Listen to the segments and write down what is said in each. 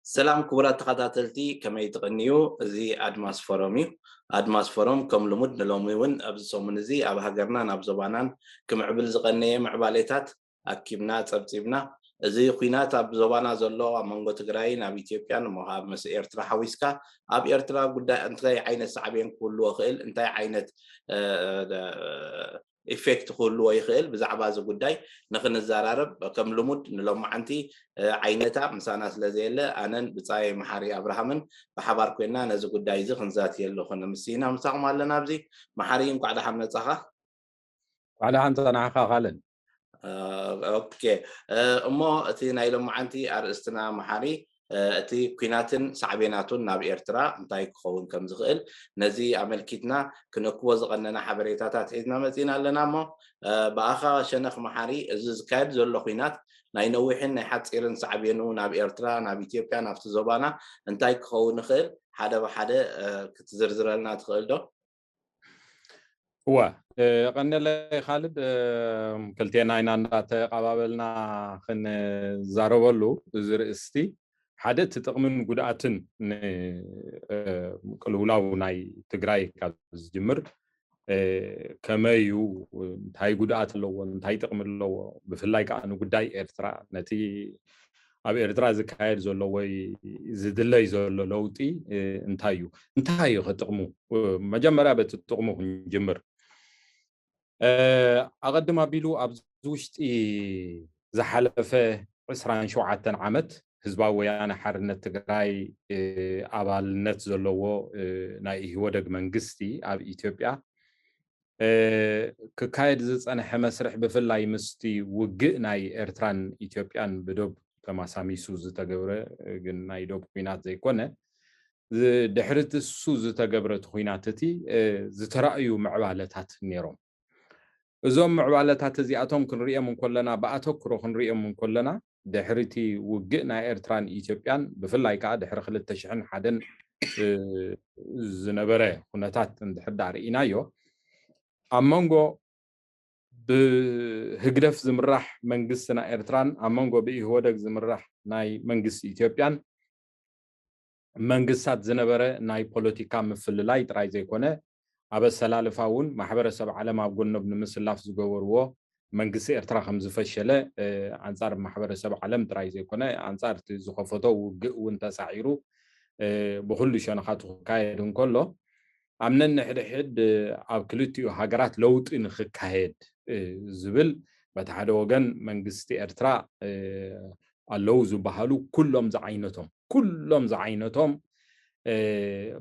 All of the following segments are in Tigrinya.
ሰላም ክቡራት ተኸታተልቲ፣ ከመይ ትቕንዩ? እዚ ኣድማስ ፎረም እዩ። ኣድማስ ፎረም ከም ልሙድ ንሎሚ እውን ኣብዚ ሰሙን እዚ ኣብ ሃገርናን ኣብ ዞባናን ክምዕብል ዝቐነየ ምዕባሌታት ኣኪብና ጸብጺብና። እዚ ኲናት ኣብ ዞባና ዘሎ ኣብ መንጎ ትግራይን ኣብ ኢትዮጵያን እሞ ምስ ኤርትራ ሓዊስካ ኣብ ኤርትራ ጉዳይ እንታይ ዓይነት ሳዕቤን ክህልዎ ይኽእል፣ እንታይ ዓይነት ኢፌክት ክህልዎ ይኽእል፣ ብዛዕባ እዚ ጉዳይ ንክንዘራረብ ከም ልሙድ ንሎማዓንቲ ዓይነታ ምሳና ስለ ዘየለ ኣነን ብጻይ መሓሪ ኣብርሃምን ብሓባር ኮይና ነዚ ጉዳይ እዚ ክንዛትየሉ ክንምስይና ምሳኹም ኣለና። ኣብዚ መሓሪ እንኳዕ ደሓን መጻኻ። እንኳዕ ደሓን ጸናሕካ ካልን። ኦኬ፣ እሞ እቲ ናይ ሎማዓንቲ ኣርእስትና መሓሪ እቲ ኲናትን ሳዕቤናቱን ናብ ኤርትራ እንታይ ክኸውን ከም ዝኽእል ነዚ ኣመልኪትና ክነክቦ ዝቐነና ሓበሬታታት ሒዝና መጺና ኣለና። እሞ ብኣኻ ሸነኽ መሓሪ፣ እዚ ዝካየድ ዘሎ ኲናት ናይ ነዊሕን ናይ ሓጺርን ሳዕቤኑ ናብ ኤርትራ፣ ናብ ኢትዮጵያ፣ ናብቲ ዞባና እንታይ ክኸውን ይኽእል ሓደ ብሓደ ክትዝርዝረልና ትኽእል ዶ? እወ፣ ቀነለይ ካልድ፣ ክልቴና ኢና እንዳተቐባበልና ክንዛረበሉ እዚ ርእስቲ ሓደ እቲ ጥቕምን ጉድኣትን ቅልውላው ናይ ትግራይ ካብ ዝጅምር ከመይ እዩ፣ እንታይ ጉድኣት ኣለዎ፣ እንታይ ጥቕሚ ኣለዎ፣ ብፍላይ ከዓ ንጉዳይ ኤርትራ ነቲ ኣብ ኤርትራ ዝካየድ ዘሎ ወይ ዝድለይ ዘሎ ለውጢ እንታይ እዩ፣ እንታይ እዩ ከጥቕሙ? መጀመርያ በቲ ጥቕሙ ክንጅምር። ኣቐድም ኣቢሉ ኣብዚ ውሽጢ ዝሓለፈ ዕስራን ሸውዓተን ዓመት ህዝባዊ ወያነ ሓርነት ትግራይ ኣባልነት ዘለዎ ናይ ኢህወደግ መንግስቲ ኣብ ኢትዮጵያ ክካየድ ዝጸንሐ መስርሕ፣ ብፍላይ ምስቲ ውግእ ናይ ኤርትራን ኢትዮጵያን ብዶብ ተማሳሚሱ ዝተገብረ፣ ግን ናይ ዶብ ኲናት ዘይኮነ፣ ድሕሪ እሱ ዝተገብረ እቲ ኲናት እቲ ዝተራእዩ ምዕባለታት ነይሮም። እዞም ምዕባለታት እዚኣቶም ክንሪኦም እንከለና፣ ብኣተክሮ ክንሪኦም እንከለና፣ ድሕሪ እቲ ውግእ ናይ ኤርትራን ኢትዮጵያን፣ ብፍላይ ከዓ ድሕሪ ክልተ ሽሕን ሓደን ዝነበረ ኩነታት እንድሕር ደኣ ርኢናዮ፣ ኣብ መንጎ ብህግደፍ ዝምራሕ መንግስቲ ናይ ኤርትራን ኣብ መንጎ ብኢህወደግ ዝምራሕ ናይ መንግስቲ ኢትዮጵያን መንግስታት ዝነበረ ናይ ፖለቲካ ምፍልላይ ጥራይ ዘይኮነ፣ ኣብ ኣሰላልፋ እውን ማሕበረሰብ ዓለም ኣብ ጎኖም ንምስላፍ ዝገበርዎ፣ መንግስቲ ኤርትራ ከም ዝፈሸለ ኣንጻር ማሕበረሰብ ዓለም ጥራይ ዘይኮነ፣ ኣንጻር እቲ ዝኸፈቶ ውግእ እውን ተሳዒሩ ብኩሉ ሸነኻቱ ክካየድ እንከሎ፣ ኣብ ነንሕድሕድ ኣብ ክልቲኡ ሃገራት ለውጢ ንክካየድ ዝብል፣ በቲ ሓደ ወገን መንግስቲ ኤርትራ ኣለዉ ዝበሃሉ ኩሎም ዝዓይነቶም፣ ኩሎም ዝዓይነቶም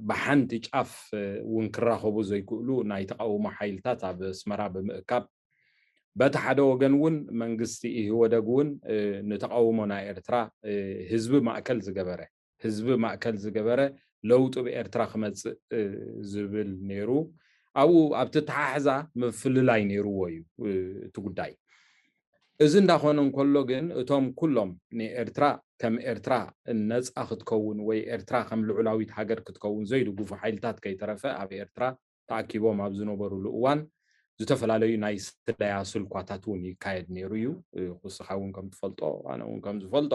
ብሓንቲ ጫፍ እውን ክራኸቡ ዘይክእሉ ናይ ተቃውሞ ሓይልታት ኣብ ኣስመራ ብምእካብ፣ በቲ ሓደ ወገን እውን መንግስቲ ኢህወደግ እውን ንተቃውሞ ናይ ኤርትራ ህዝቢ ማእከል ዝገበረ፣ ህዝቢ ማእከል ዝገበረ ለውጢ ብኤርትራ ክመጽእ ዝብል ነይሩ። ኣብኡ ኣብቲ ኣተሓሕዛ ምፍልላይ ነይርዎ እዩ እቲ ጉዳይ። እዚ እንዳኾነ እንከሎ ግን እቶም ኩሎም ንኤርትራ ከም ኤርትራ ነጻ ክትከውን ወይ ኤርትራ ከም ልዑላዊት ሃገር ክትከውን ዘይድግፉ ሓይልታት ከይተረፈ ኣብ ኤርትራ ተኣኪቦም ኣብ ዝነበሩሉ እዋን ዝተፈላለዩ ናይ ስለያ ስልኳታት እውን ይካየድ ነይሩ እዩ። ንስኻ እውን ከም ትፈልጦ፣ ኣነ እውን ከም ዝፈልጦ፣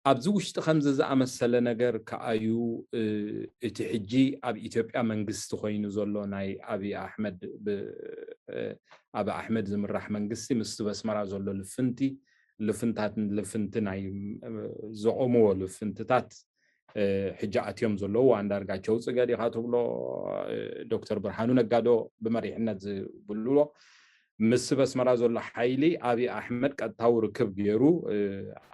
ኣብዚ ውሽጢ ከምዚ ዝኣመሰለ ነገር ከኣዩ እቲ ሕጂ ኣብ ኢትዮጵያ መንግስቲ ኮይኑ ዘሎ ናይ ኣብይ ኣሕመድ፣ ብኣብይ ኣሕመድ ዝምራሕ መንግስቲ ምስቲ በስመራ ዘሎ ልፍንቲ፣ ልፍንታት፣ ልፍንቲ ናይ ዘቆምዎ ልፍንትታት ሕጂ ኣትዮም ዘለዉ፣ ኣንዳርጋቸው ጽገ ዲኻ ትብሎ፣ ዶክተር ብርሃኑ ነጋዶ ብመሪሕነት ዝብልዎ፣ ምስ በስመራ ዘሎ ሓይሊ ኣብይ ኣሕመድ ቀጥታዊ ርክብ ገይሩ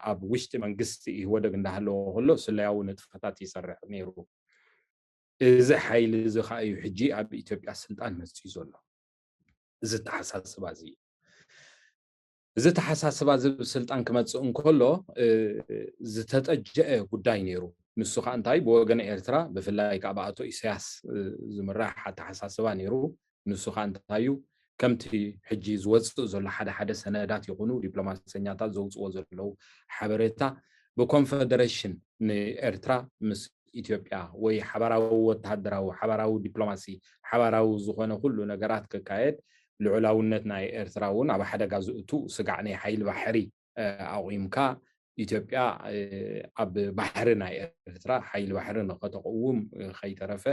ኣብ ውሽጢ መንግስቲ ኢህወደግ እንዳሃለዎ ከሎ ስለያዊ ንጥፈታት ይሰርሕ ነይሩ። እዚ ሓይሊ እዚ ከዓ እዩ ሕጂ ኣብ ኢትዮጵያ ስልጣን መፅዩ ዘሎ። እዚ ተሓሳስባ እዚ እዩ። እዚ ተሓሳስባ እዚ ብስልጣን ክመፅእ እንከሎ ዝተጠጀአ ጉዳይ ነይሩ። ንሱ ከዓ እንታይ፣ ብወገን ኤርትራ ብፍላይ ከዓ ብኣቶ ኢሳያስ ዝምራሕ ኣተሓሳስባ ነይሩ። ንሱ ከዓ እንታይ እዩ፣ ከምቲ ሕጂ ዝወፅእ ዘሎ ሓደ ሓደ ሰነዳት ይኹኑ ዲፕሎማሰኛታት ዘውፅዎ ዘለዉ ሓበሬታ ብኮንፈደሬሽን ንኤርትራ ምስ ኢትዮጵያ ወይ ሓባራዊ ወተሃደራዊ፣ ሓባራዊ ዲፕሎማሲ፣ ሓባራዊ ዝኾነ ኩሉ ነገራት ክካየድ፣ ልዑላውነት ናይ ኤርትራ እውን ኣብ ሓደጋ ዝእቱ ስጋዕ ናይ ሓይሊ ባሕሪ ኣቑምካ ኢትዮጵያ ኣብ ባሕሪ ናይ ኤርትራ ሓይሊ ባሕሪ ንኸተቕውም ከይተረፈ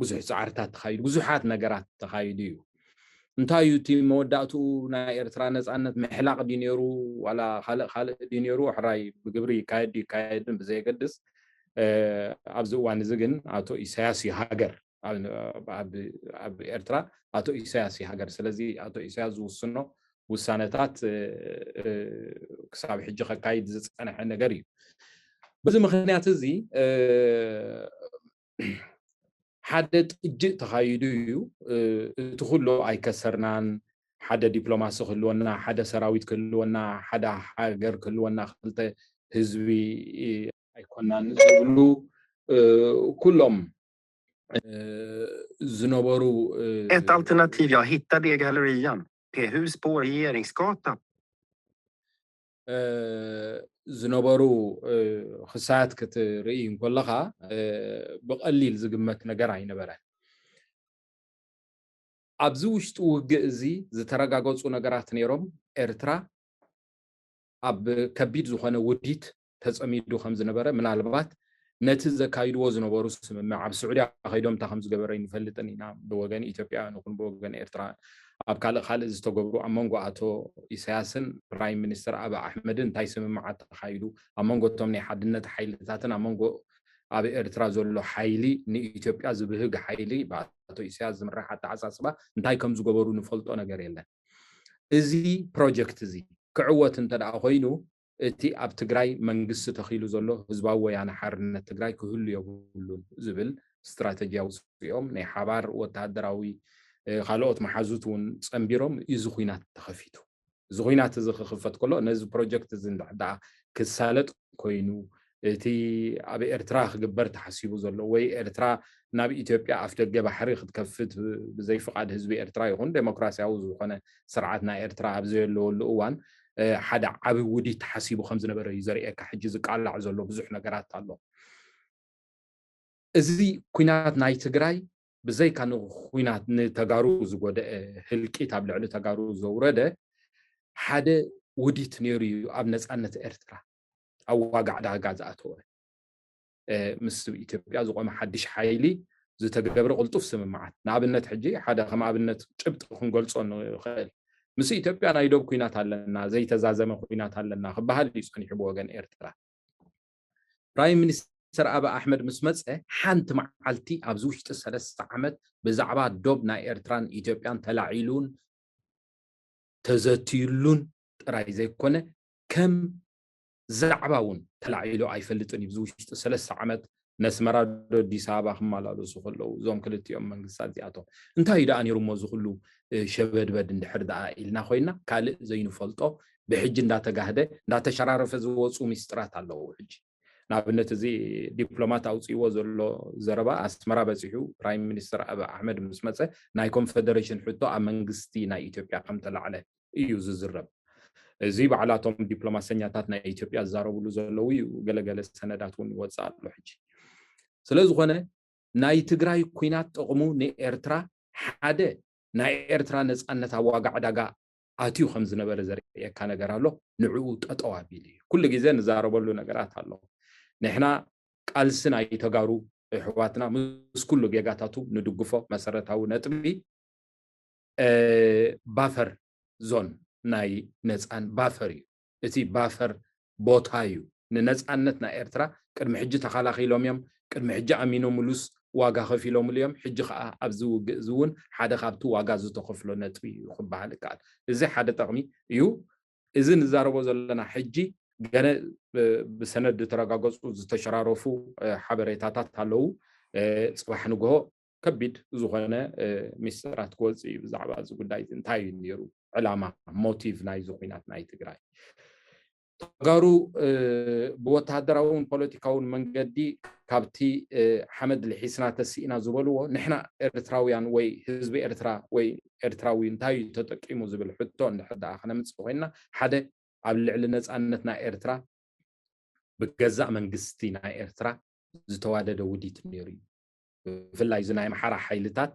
ብዙሕ ፃዕርታት ተኻይዱ፣ ብዙሓት ነገራት ተኻይዱ እዩ። እንታይ እዩ እቲ መወዳእትኡ? ናይ ኤርትራ ነፃነት ምሕላቕ ድዩ ነይሩ ዋላ ካልእ ካልእ ድዩ ነይሩ? ሕራይ ብግብሪ ይካየድ ድዩ ይካየድን ብዘየገድስ፣ ኣብዚ እዋን እዚ ግን ኣቶ ኢሳያስ እዩ ሃገር ኣብ ኤርትራ፣ ኣቶ ኢሳያስ እዩ ሃገር። ስለዚ ኣቶ ኢሳያስ ዝውስኖ ውሳነታት ክሳብ ሕጂ ከካይድ ዝፀነሐ ነገር እዩ። በዚ ምክንያት እዚ ሓደ ጥጅእ ተኻይዱ እዩ። እቲ ኩሉ ኣይከሰርናን፣ ሓደ ዲፕሎማሲ ክህልወና፣ ሓደ ሰራዊት ክህልወና፣ ሓደ ሃገር ክህልወና፣ ክልተ ህዝቢ ኣይኮናን ዝብሉ ኩሎም ዝነበሩ Ett alternativ jag hittade i gallerian. P Husbo, Regeringsgatan. ዝነበሩ ክሳያት ክትርኢ እንከለኻ ብቐሊል ዝግመት ነገር ኣይነበረ። ኣብዚ ውሽጢ ውግእ እዚ ዝተረጋገፁ ነገራት ነይሮም። ኤርትራ ኣብ ከቢድ ዝኾነ ውዲት ተፀሚዱ ከም ዝነበረ፣ ምናልባት ነቲ ዘካይድዎ ዝነበሩ ስምምዕ ኣብ ስዑድያ ከይዶም እንታይ ከም ዝገበረ ይንፈልጥን ኢና። ብወገን ኢትዮጵያውያን ይኹን ብወገን ኤርትራ ኣብ ካልእ ካልእ ዝተገብሩ ኣብ መንጎ ኣቶ ኢሳያስን ፕራይም ሚኒስተር ኣቢ ኣሕመድን እንታይ ስምምዓት ተኻይዱ፣ ኣብ መንጎ እቶም ናይ ሓድነት ሓይልታትን ኣብ መንጎ ኣብ ኤርትራ ዘሎ ሓይሊ ንኢትዮጵያ ዝብህግ ሓይሊ ብኣቶ ኢሳያስ ዝምራሕ ኣተዓሳስባ እንታይ ከም ዝገበሩ ንፈልጦ ነገር የለን። እዚ ፕሮጀክት እዚ ክዕወት እንተ ደኣ ኮይኑ እቲ ኣብ ትግራይ መንግስቲ ተኺሉ ዘሎ ህዝባዊ ወያነ ሓርነት ትግራይ ክህሉ የብሉን ዝብል ስትራተጂ ኣውፅኦም ናይ ሓባር ወታደራዊ ካልኦት መሓዙት እውን ፀንቢሮም እዚ ኩናት ተኸፊቱ። እዚ ኩናት እዚ ክኽፈት ከሎ ነዚ ፕሮጀክት እዚ እንድሕር ደኣ ክሳለጥ ኮይኑ እቲ ኣብ ኤርትራ ክግበር ተሓሲቡ ዘሎ ወይ ኤርትራ ናብ ኢትዮጵያ ኣፍ ደገ ባሕሪ ክትከፍት ብዘይ ፍቓድ ህዝቢ ኤርትራ ይኹን ዴሞክራሲያዊ ዝኾነ ስርዓት ናይ ኤርትራ ኣብ ዘየለወሉ እዋን ሓደ ዓቢ ውዲት ተሓሲቡ ከም ዝነበረ እዩ ዘርእየካ። ሕጂ ዝቃላዕ ዘሎ ብዙሕ ነገራት ኣሎ። እዚ ኩናት ናይ ትግራይ ብዘይካ ንኩናት ንተጋሩ ዝጎደአ ህልቂት ኣብ ልዕሊ ተጋሩ ዘውረደ ሓደ ውዲት ነይሩ እዩ ኣብ ነፃነት ኤርትራ ኣብ ዋጋ ዕዳጋ ዝኣተወ ምስ ኢትዮጵያ ዝቆመ ሓድሽ ሓይሊ ዝተገብረ ቅልጡፍ ስምምዓት። ንኣብነት ሕጂ ሓደ ከም ኣብነት ጭብጢ ክንገልፆ ንኽእል፣ ምስ ኢትዮጵያ ናይ ዶብ ኩናት ኣለና፣ ዘይተዛዘመ ኩናት ኣለና ክበሃል እዩ ፀኒሑ ብወገን ኤርትራ። ፕራይም ሚኒስተር ኣቢ ኣሕመድ ምስ መፀ ሓንቲ መዓልቲ ኣብዚ ውሽጢ ሰለስተ ዓመት ብዛዕባ ዶብ ናይ ኤርትራን ኢትዮጵያን ተላዒሉን ተዘትዩሉን ጥራይ ዘይኮነ ከም ዛዕባ እውን ተላዒሉ ኣይፈልጥን እዩ። ብዚ ውሽጢ ሰለስተ ዓመት ነስመራ ዶ ኣዲስ ኣበባ ክመላለሱ ከለዉ እዞም ክልቲኦም መንግስታት እዚኣቶም እንታይ እዩ ደኣ ነይሩ እሞ እዚ ኩሉ ሸበድበድ እንድሕር ደኣ ኢልና ኮይና ካልእ ዘይንፈልጦ ብሕጂ እንዳተጋህደ እንዳተሸራረፈ ዝወፁ ሚስጥራት ኣለዉ። ሕጂ ንኣብነት እዚ ዲፕሎማት ኣውፅእዎ ዘሎ ዘረባ ኣስመራ በፂሑ ፕራይም ሚኒስተር ኣቢ ኣሕመድ ምስ መፀ ናይ ኮንፈደሬሽን ሕቶ ኣብ መንግስቲ ናይ ኢትዮጵያ ከም ተላዕለ እዩ ዝዝረብ። እዚ ባዕላቶም ዲፕሎማሰኛታት ናይ ኢትዮጵያ ዝዛረብሉ ዘለዉ እዩ። ገለገለ ሰነዳት እውን ይወፅእ ኣሎ ሕጂ። ስለ ዝኾነ ናይ ትግራይ ኩናት ጥቕሙ ንኤርትራ ሓደ ናይ ኤርትራ ነፃነት ኣብ ዋጋ ዕዳጋ ኣትዩ ከም ዝነበረ ዘርእየካ ነገር ኣሎ። ንዕኡ ጠጠው ኣቢሉ እዩ። ኩሉ ግዜ ንዛረበሉ ነገራት ኣሎ። ንሕና ቃልሲ ናይ ተጋሩ ኣሕዋትና ምስ ኩሉ ጌጋታቱ ንድግፎ። መሰረታዊ ነጥቢ ባፈር ዞን ናይ ነፃን ባፈር እዩ። እቲ ባፈር ቦታ እዩ። ንነፃነት ናይ ኤርትራ ቅድሚ ሕጂ ተኸላኺሎም እዮም። ቅድሚ ሕጂ ኣሚኖምሉስ ዋጋ ከፊሎምሉ እዮም። ሕጂ ከዓ ኣብዚ ውግእ እዚ እውን ሓደ ካብቲ ዋጋ ዝተኸፍሎ ነጥቢ እዩ ክበሃል ይከኣል። እዚ ሓደ ጠቕሚ እዩ። እዚ ንዛረቦ ዘለና ሕጂ ገነ ብሰነድ ዝተረጋገፁ ዝተሸራረፉ ሓበሬታታት ኣለዉ። ፅባሕ ንግሆ ከቢድ ዝኾነ ሚስጥራት ክወፅእ እዩ ብዛዕባ እዚ ጉዳይ እዚ። እንታይ እዩ ነይሩ ዕላማ፣ ሞቲቭ ናይዚ ኩናት ናይ ትግራይ? ተጋሩ ብወታደራውን ፖለቲካውን መንገዲ ካብቲ ሓመድ ልሒስና ተሲእና ዝበልዎ ንሕና ኤርትራውያን ወይ ህዝቢ ኤርትራ ወይ ኤርትራዊ እንታይ እዩ ተጠቂሙ ዝብል ሕቶ እንድሕር ደኣ ክነምፅእ ኮይንና ሓደ ኣብ ልዕሊ ነፃነት ናይ ኤርትራ ብገዛእ መንግስቲ ናይ ኤርትራ ዝተዋደደ ውዲት ነይሩ እዩ። ብፍላይ እዚ ናይ ኣምሓራ ሓይልታት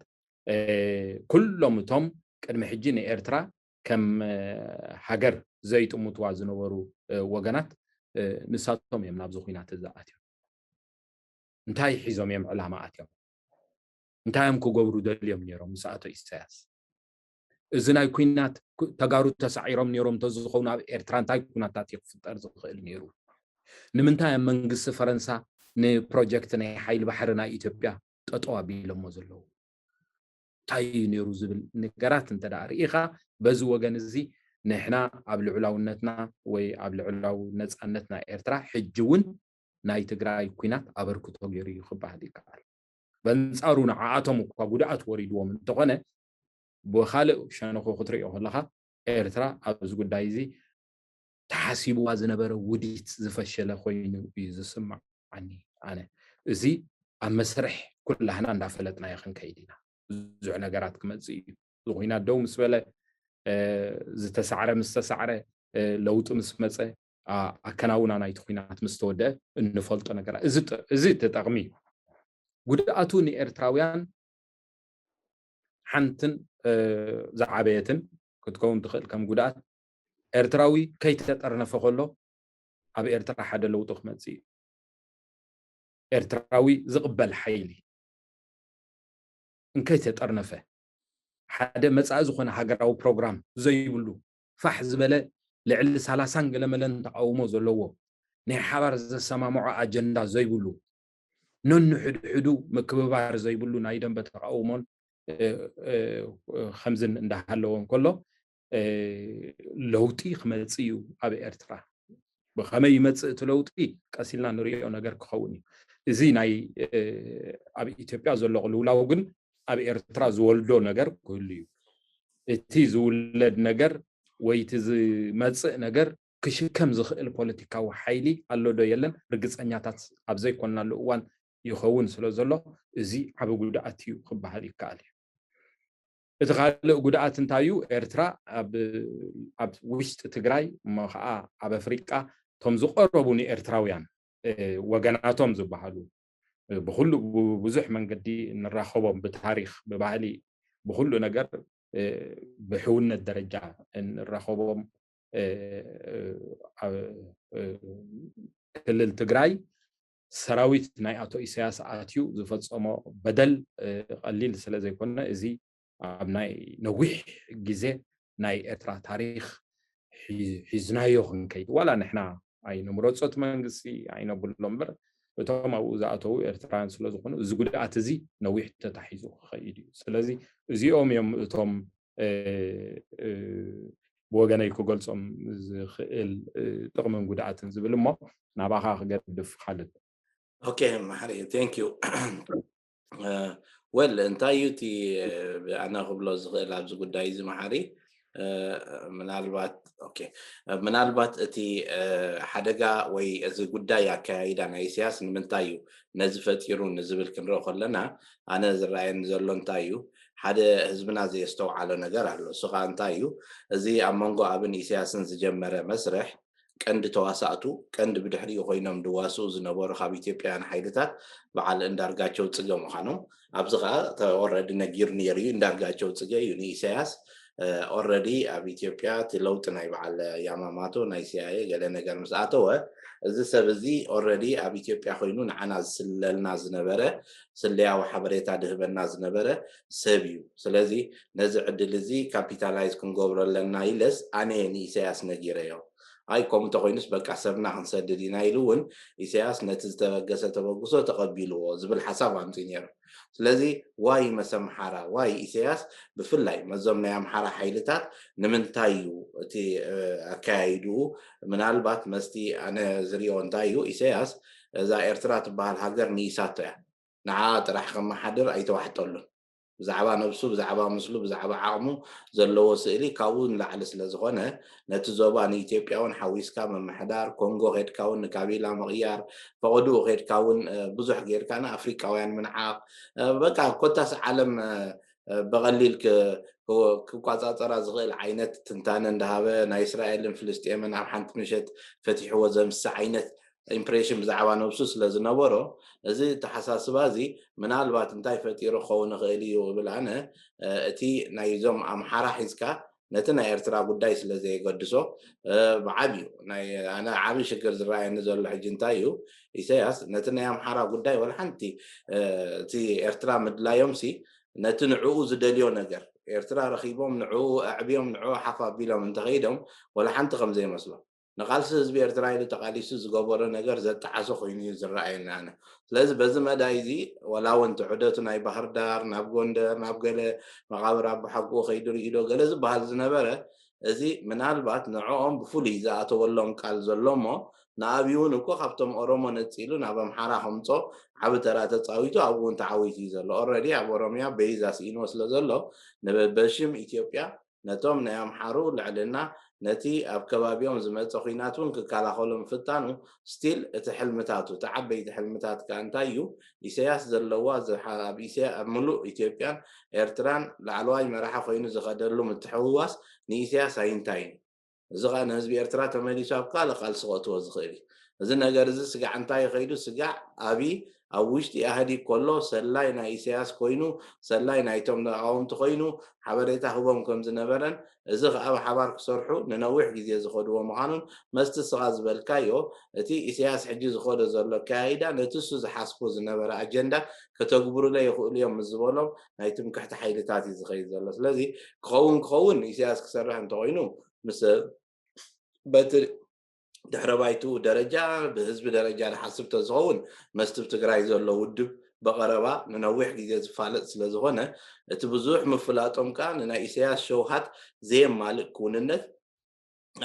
ኩሎም እቶም ቅድሚ ሕጂ ንኤርትራ ከም ሃገር ዘይጥምትዋ ዝነበሩ ወገናት ንሳቶም እዮም ናብዚ ኩናት እዚ ኣትዮም። እንታይ ሒዞም እዮም ዕላማ ኣትዮም? እንታይ እዮም ክገብሩ ደልዮም ነይሮም ምስ ኣቶ ኢሳያስ? እዚ ናይ ኩናት ተጋሩ ተሳዒሮም ነይሮም እንተዝኸውን ኣብ ኤርትራ እንታይ ኩናታት እዩ ክፍጠር ዝኽእል ነይሩ? ንምንታይ ኣብ መንግስቲ ፈረንሳ ንፕሮጀክት ናይ ሓይሊ ባሕሪ ናይ ኢትዮጵያ ጠጠው ኣቢሎሞ ዘለዉ? እንታይ እዩ ነይሩ ዝብል ነገራት እንተ ደኣ ርኢኻ፣ በዚ ወገን እዚ ንሕና ኣብ ልዑላውነትና ወይ ኣብ ልዑላዊ ነጻነት ናይ ኤርትራ ሕጂ እውን ናይ ትግራይ ኩናት ኣበርክቶ ገይሩ እዩ ክበሃል ይከኣል። በንጻሩ ንዓኣቶም እኳ ጉድኣት ወሪድዎም እንተኾነ፣ ብኻልእ ሸነኹ ክትሪኦ ከለኻ፣ ኤርትራ ኣብዚ ጉዳይ እዚ ተሓሲብዋ ዝነበረ ውዲት ዝፈሸለ ኮይኑ እዩ ዝስምዓኒ ኣነ። እዚ ኣብ መስርሕ ኩላህና እንዳፈለጥናዮ ክንከይድ ኢና። ብዙሕ ነገራት ክመጽእ እዩ። እዚ ኩናት ደው ምስ በለ፣ ዝተሳዕረ ምስ ተሳዕረ፣ ለውጢ ምስ መጸ፣ ኣከናውና ናይቲ ኩናት ምስ ተወደአ እንፈልጦ ነገራት። እዚ ተጠቕሚ እዩ። ጉድኣቱ ንኤርትራውያን ሓንትን ዝዓበየትን ክትከውን ትኽእል ከም ጉድኣት፣ ኤርትራዊ ከይተጠርነፈ ከሎ ኣብ ኤርትራ ሓደ ለውጢ ክመጽእ እዩ። ኤርትራዊ ዝቕበል ሓይሊ እንከይተጠርነፈ፣ ሓደ መጻኢ ዝኾነ ሃገራዊ ፕሮግራም ዘይብሉ፣ ፋሕ ዝበለ ልዕሊ ሰላሳን ገለመለን ተቃውሞ ዘለዎ፣ ናይ ሓባር ዘሰማምዖ ኣጀንዳ ዘይብሉ፣ ነንሕድሕዱ ምክብባር ዘይብሉ ናይ ደንበ ተቃውሞን ከምዝን እንዳሃለዎ እንከሎ፣ ለውጢ ክመጽእ እዩ ኣብ ኤርትራ። ብኸመይ ይመጽእ እቲ ለውጢ ቀስ ኢልና ንሪኦ ነገር ክኸውን እዩ። እዚ ናይ ኣብ ኢትዮጵያ ዘሎ ቅልውላው ግን ኣብ ኤርትራ ዝወልዶ ነገር ክህሉ እዩ። እቲ ዝውለድ ነገር ወይ እቲ ዝመጽእ ነገር ክሽከም ዝኽእል ፖለቲካዊ ሓይሊ ኣሎ ዶ የለን ርግጸኛታት ኣብ ዘይኮንናሉ እዋን ይኸውን ስለ ዘሎ፣ እዚ ዓቢ ጉድኣት እዩ ክበሃል ይከኣል እዩ። እቲ ካልእ ጉድኣት እንታይ እዩ? ኤርትራ ኣብ ውሽጢ ትግራይ እሞ ከዓ ኣብ ኣፍሪቃ እቶም ዝቐረቡ ንኤርትራውያን ወገናቶም ዝበሃሉ ብኩሉ ብዙሕ መንገዲ እንራኸቦም፣ ብታሪኽ፣ ብባህሊ፣ ብኩሉ ነገር ብሕውነት ደረጃ እንራኸቦም ክልል ትግራይ ሰራዊት ናይ ኣቶ ኢሳያስ ኣትዩ ዝፈጸሞ በደል ቀሊል ስለ ዘይኮነ፣ እዚ ኣብ ናይ ነዊሕ ግዜ ናይ ኤርትራ ታሪኽ ሒዝናዮ ክንከይድ፣ ዋላ ንሕና ኣይንምረጾ እቲ መንግስቲ ኣይነብሎ እምበር፣ እቶም ኣብኡ ዝኣተዉ ኤርትራውያን ስለ ዝኾኑ፣ እዚ ጉድኣት እዚ ነዊሕ ተታሒዙ ክኸይድ እዩ። ስለዚ እዚኦም እዮም እቶም ብወገነይ ክገልጾም ዝኽእል ጥቕምን ጉድኣትን ዝብል እሞ፣ ናባኻ ክገድፍ። ካልድ። ኦኬ፣ ማሕሪ፣ thank you። ወል፣ እንታይ እዩ እቲ ኣነ ክብሎ ዝኽእል ኣብዚ ጉዳይ እዚ፣ ማሕሪ? ምናልባት፣ ኦኬ፣ ምናልባት እቲ ሓደጋ ወይ እዚ ጉዳይ ኣካያይዳ ናይ ኢሳያስ ንምንታይ እዩ ነዚ ፈጢሩ ንዝብል ክንሪኦ ከለና፣ ኣነ ዝረኣየኒ ዘሎ እንታይ እዩ፣ ሓደ ህዝብና ዘየስተውዓሎ ነገር ኣሎ። እሱ ከዓ እንታይ እዩ፣ እዚ ኣብ መንጎ ኣብን ኢሳያስን ዝጀመረ መስርሕ ቀንዲ ተዋሳእቱ፣ ቀንዲ ብድሕሪኡ ኮይኖም ድዋስኡ ዝነበሩ ካብ ኢትዮጵያውያን ሓይልታት በዓል እንዳርጋቸው ጽገ ምዃኖም፣ ኣብዚ ከዓ ተ-፣ already ነጊሩ ነይሩ እዩ። እንዳርጋቸው ጽገ እዩ ንኢሳያስ፣ እ፣ already ኣብ ኢትዮጵያ እቲ ለውጢ ናይ በዓል ያማማቶ ናይ ሲኣይኤ ገለ ነገር ምስ ኣተወ፣ እዚ ሰብ እዚ already ኣብ ኢትዮጵያ ኮይኑ ንዓና ዝስለልና ዝነበረ ስለያዊ ሓበሬታ ድህበና ዝነበረ ሰብ እዩ። ስለዚ ነዚ ዕድል እዚ ካፒታላይዝ ክንገብሮ ኣለና ኢለስ ኣነ ንኢሳያስ ነጊረዮ። ኣይ፣ ከምኡ እንተኮይኑስ በቃ ሰብና ክንሰድድ ኢና ኢሉ እውን ኢሳያስ ነቲ ዝተበገሰ ተበግሶ ተቐቢልዎ ዝብል ሓሳብ ኣምፅኡ ነይሩ። ስለዚ ዋይ መስ ኣምሓራ፣ ዋይ ኢሳያስ ብፍላይ መዞም ናይ ኣምሓራ ሓይልታት ንምንታይ እዩ እቲ፣ እ፣ ኣካያይድኡ? ምናልባት መስቲ ኣነ ዝሪኦ እንታይ እዩ፣ ኢሳያስ እዛ ኤርትራ ትበሃል ሃገር ንኢሳቶ እያ። ንዓ ጥራሕ ከመሓድር ኣይተዋሕጠሉን። ብዛዕባ ነብሱ፣ ብዛዕባ ምስሉ፣ ብዛዕባ ዓቕሙ ዘለዎ ስእሊ ካብኡ ንላዕሊ ስለ ዝኾነ፣ ነቲ ዞባ ንኢትዮጵያ እውን ሓዊስካ ምምሕዳር፣ ኮንጎ ኸድካ እውን ንካቢላ ምቕያር፣ ፈቐድኡ ኸድካ እውን፣ እ፣ ብዙሕ ጌርካ ንኣፍሪቃውያን ምንዓቕ፣ እ፣ በቃ ኮታስ ዓለም፣ እ፣ እ፣ ብቐሊል ክ-፣ ክ-፣ ክቋጻጸራ ዝኽእል ዓይነት ትንታነ እንዳሃበ፣ ናይ እስራኤልን ፍልስጤምን ኣብ ሓንቲ ምሸት ፈቲሕዎ ዘምስስ ዓይነት ኢምፕሬሽን ብዛዕባ ነብሱ ስለ ዝነበሮ፣ እዚ ኣተሓሳስባ እዚ ምናልባት እንታይ ፈጢሩ ክኸውን ይኽእል እዩ እብል ኣነ፣ እ፣ እቲ ናይዞም ኣምሓራ ሒዝካ ነቲ ናይ ኤርትራ ጉዳይ ስለ ዘየገድሶ ብዓብዩ ናይ ኣነ ዓብዪ ሽግር ዝረኣየኒ ዘሎ ሕጂ እንታይ እዩ? ኢሳያስ ነቲ ናይ ኣምሓራ ጉዳይ ወላ ሓንቲ እቲ ኤርትራ ምድላዮም ሲ ነቲ ንዕኡ ዝደልዮ ነገር ኤርትራ ረኺቦም ንዕኡ ኣዕብዮም ንዕኡ ሓፍ ኣቢሎም እንተኸይዶም ወላ ሓንቲ ከም ዘይመስሎ ንቓልሲ ህዝቢ ኤርትራ ኢሉ ተቓሊሱ ዝገበሮ ነገር ዘጠዓሶ ኮይኑ እዩ ዝረኣየኒ ኣነ። ስለዚ በዚ መዳይ እዚ ወላ እውን እቲ ዑደቱ ናይ ባህር ዳር ናብ ጎንደር ናብ ገለ መቓብር ኣቦሓጎኡ ከይዱ ርኢዶ ገለ ዝበሃል ዝነበረ እዚ ምናልባት ንዕኦም ብፍሉይ ዝኣተወሎም ቃል ዘሎ እሞ ንኣብይ እውን እኮ ካብቶም ኦሮሞ ነፂሉ ናብ ኣምሓራ ከምፆ ዓቢ ተራ ተፃዊቱ ኣብኡ እውን ተዓዊቱ እዩ ዘሎ። ኦረዲ ኣብ ኦሮሚያ በይዛ ስኢንዎ ስለ ዘሎ ንበበሽም ኢትዮጵያ ነቶም ናይ ኣምሓሩ ልዕልና ነቲ ኣብ ከባቢኦም ዝመፀ ኹናት እውን ክከላኸሉ ምፍታኑ ስቲል እቲ ሕልምታቱ እቲ ዓበይቲ ሕልምታት ከ እንታይ እዩ? ኢሰያስ ዘለዋ ኣብ ሙሉእ ኢትዮጵያን ኤርትራን ላዕለዋይ መራሒ ኮይኑ ዝኸደሉ ምትሕውዋስ ንኢሰያስ ኣይንታይን እዩ። እዚ ኸዓ ንህዝቢ ኤርትራ ተመሊሱ ኣብ ካልእ ቃልሲ ከእትዎ ዝኽእል እዩ። እዚ ነገር እዚ ስጋዕ እንታይ ይኸይዱ ስጋዕ ኣብይ ኣብ ውሽጢ ኢህኣዴግ ከሎ ሰላይ ናይ ኢሳያስ ኮይኑ ሰላይ ናይቶም ተቃወምቲ ኮይኑ ሓበሬታ ህቦም ከም ዝነበረን እዚ ከዓ ብሓባር ክሰርሑ ንነዊሕ ግዜ ዝኸድዎ ምዃኑን መስቲ ስኻ ዝበልካዮ እቲ ኢሳያስ ሕጂ ዝኸዶ ዘሎ ኣካያይዳ ነቲ እሱ ዝሓስቦ ዝነበረ ኣጀንዳ ከተግብሩለ ይኽእሉ እዮም ምስ ዝበሎም ናይ ትምክሕቲ ሓይልታት እዩ ዝኸይድ ዘሎ። ስለዚ ክኸውን ክኸውን ኢሳያስ ክሰርሕ እንተኮይኑ ምስ በቲ ድሕረ ባይትኡ ደረጃ ብህዝቢ ደረጃ ዝሓስብ ተዝኸውን መስቲ ብ ትግራይ ዘሎ ውድብ ብቐረባ ንነዊሕ ግዜ ዝፋለጥ ስለ ዝኾነ እቲ ብዙሕ ምፍላጦም ከኣ ንናይ ኢሳያስ ሸውሃት ዘየማልእ ክውንነት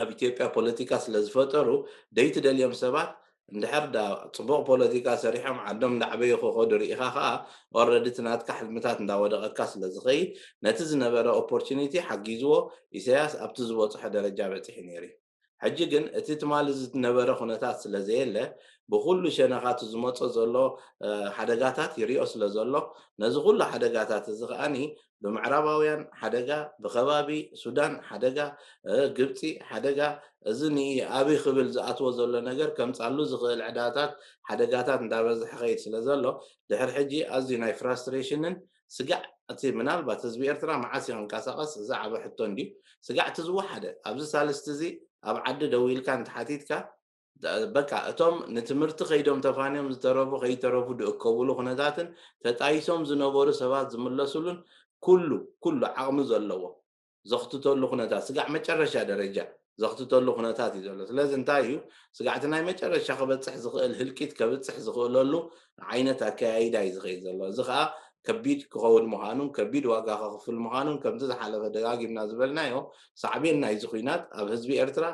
ኣብ ኢትዮጵያ ፖለቲካ ስለ ዝፈጠሩ ደይ ትደልዮም ሰባት እንድሕር ዳ ፅቡቕ ፖለቲካ ሰሪሖም ዓዶም እንዳዕበዩ ክኸዱ ርኢኻ ከዓ ኦረዲ እቲ ናትካ ሕልምታት እንዳወደቐካ ስለ ዝኸይድ ነቲ ዝነበረ ኦፖርቹኒቲ ሓጊዝዎ ኢሳያስ ኣብቲ ዝበፅሖ ደረጃ በፂሑ ነይሩ እዩ። ሕጂ ግን እቲ ትማሊ ዝነበረ ኩነታት ስለ ዘየለ ብኩሉ ሸነኻት ዝመፆ ዘሎ ሓደጋታት ይሪኦ ስለ ዘሎ ነዚ ኩሉ ሓደጋታት እዚ ከዓኒ ብምዕራባውያን ሓደጋ ብከባቢ ሱዳን ሓደጋ ግብፂ ሓደጋ እዚ ንኣብይ ክብል ዝኣትዎ ዘሎ ነገር ከምፃሉ ዝኽእል ዕዳታት ሓደጋታት እንዳበዝሐ ኸይድ ስለ ዘሎ ድሕር ሕጂ ኣዝዩ ናይ ፍራስትሬሽንን ስጋዕ እቲ ምናልባት ህዝቢ ኤርትራ መዓስ ይንቀሳቐስ እዚ ዓበ ሕቶ እንድዩ። ስጋዕ እቲ ዝወሓደ ኣብዚ ሳልስቲ እዚ ኣብ ዓዲ ደው ኢልካ እንተሓቲትካ በቃ እቶም ንትምህርቲ ከይዶም ተፋንዮም ዝተረፉ ከይተረፉ ድእከብሉ ኩነታትን ተጣይሶም ዝነበሩ ሰባት ዝምለስሉን ኩሉ ኩሉ ዓቕሚ ዘለዎ ዘኽትተሉ ኩነታት ስጋዕ መጨረሻ ደረጃ ዘኽትተሉ ኩነታት እዩ ዘሎ። ስለዚ እንታይ እዩ ስጋዕቲ ናይ መጨረሻ ክበፅሕ ዝኽእል ህልቂት ከብፅሕ ዝኽእለሉ ዓይነት ኣከያይዳ እዩ ዝኸይድ ዘሎ። እዚ ከዓ ከቢድ ክኸውን ምዃኑን ከቢድ ዋጋ ከኽፍል ምዃኑን ከምቲ ዝሓለፈ ደጋጊምና ዝበልናዮ ሳዕቤን ናይዚ ኩናት ኣብ ህዝቢ ኤርትራ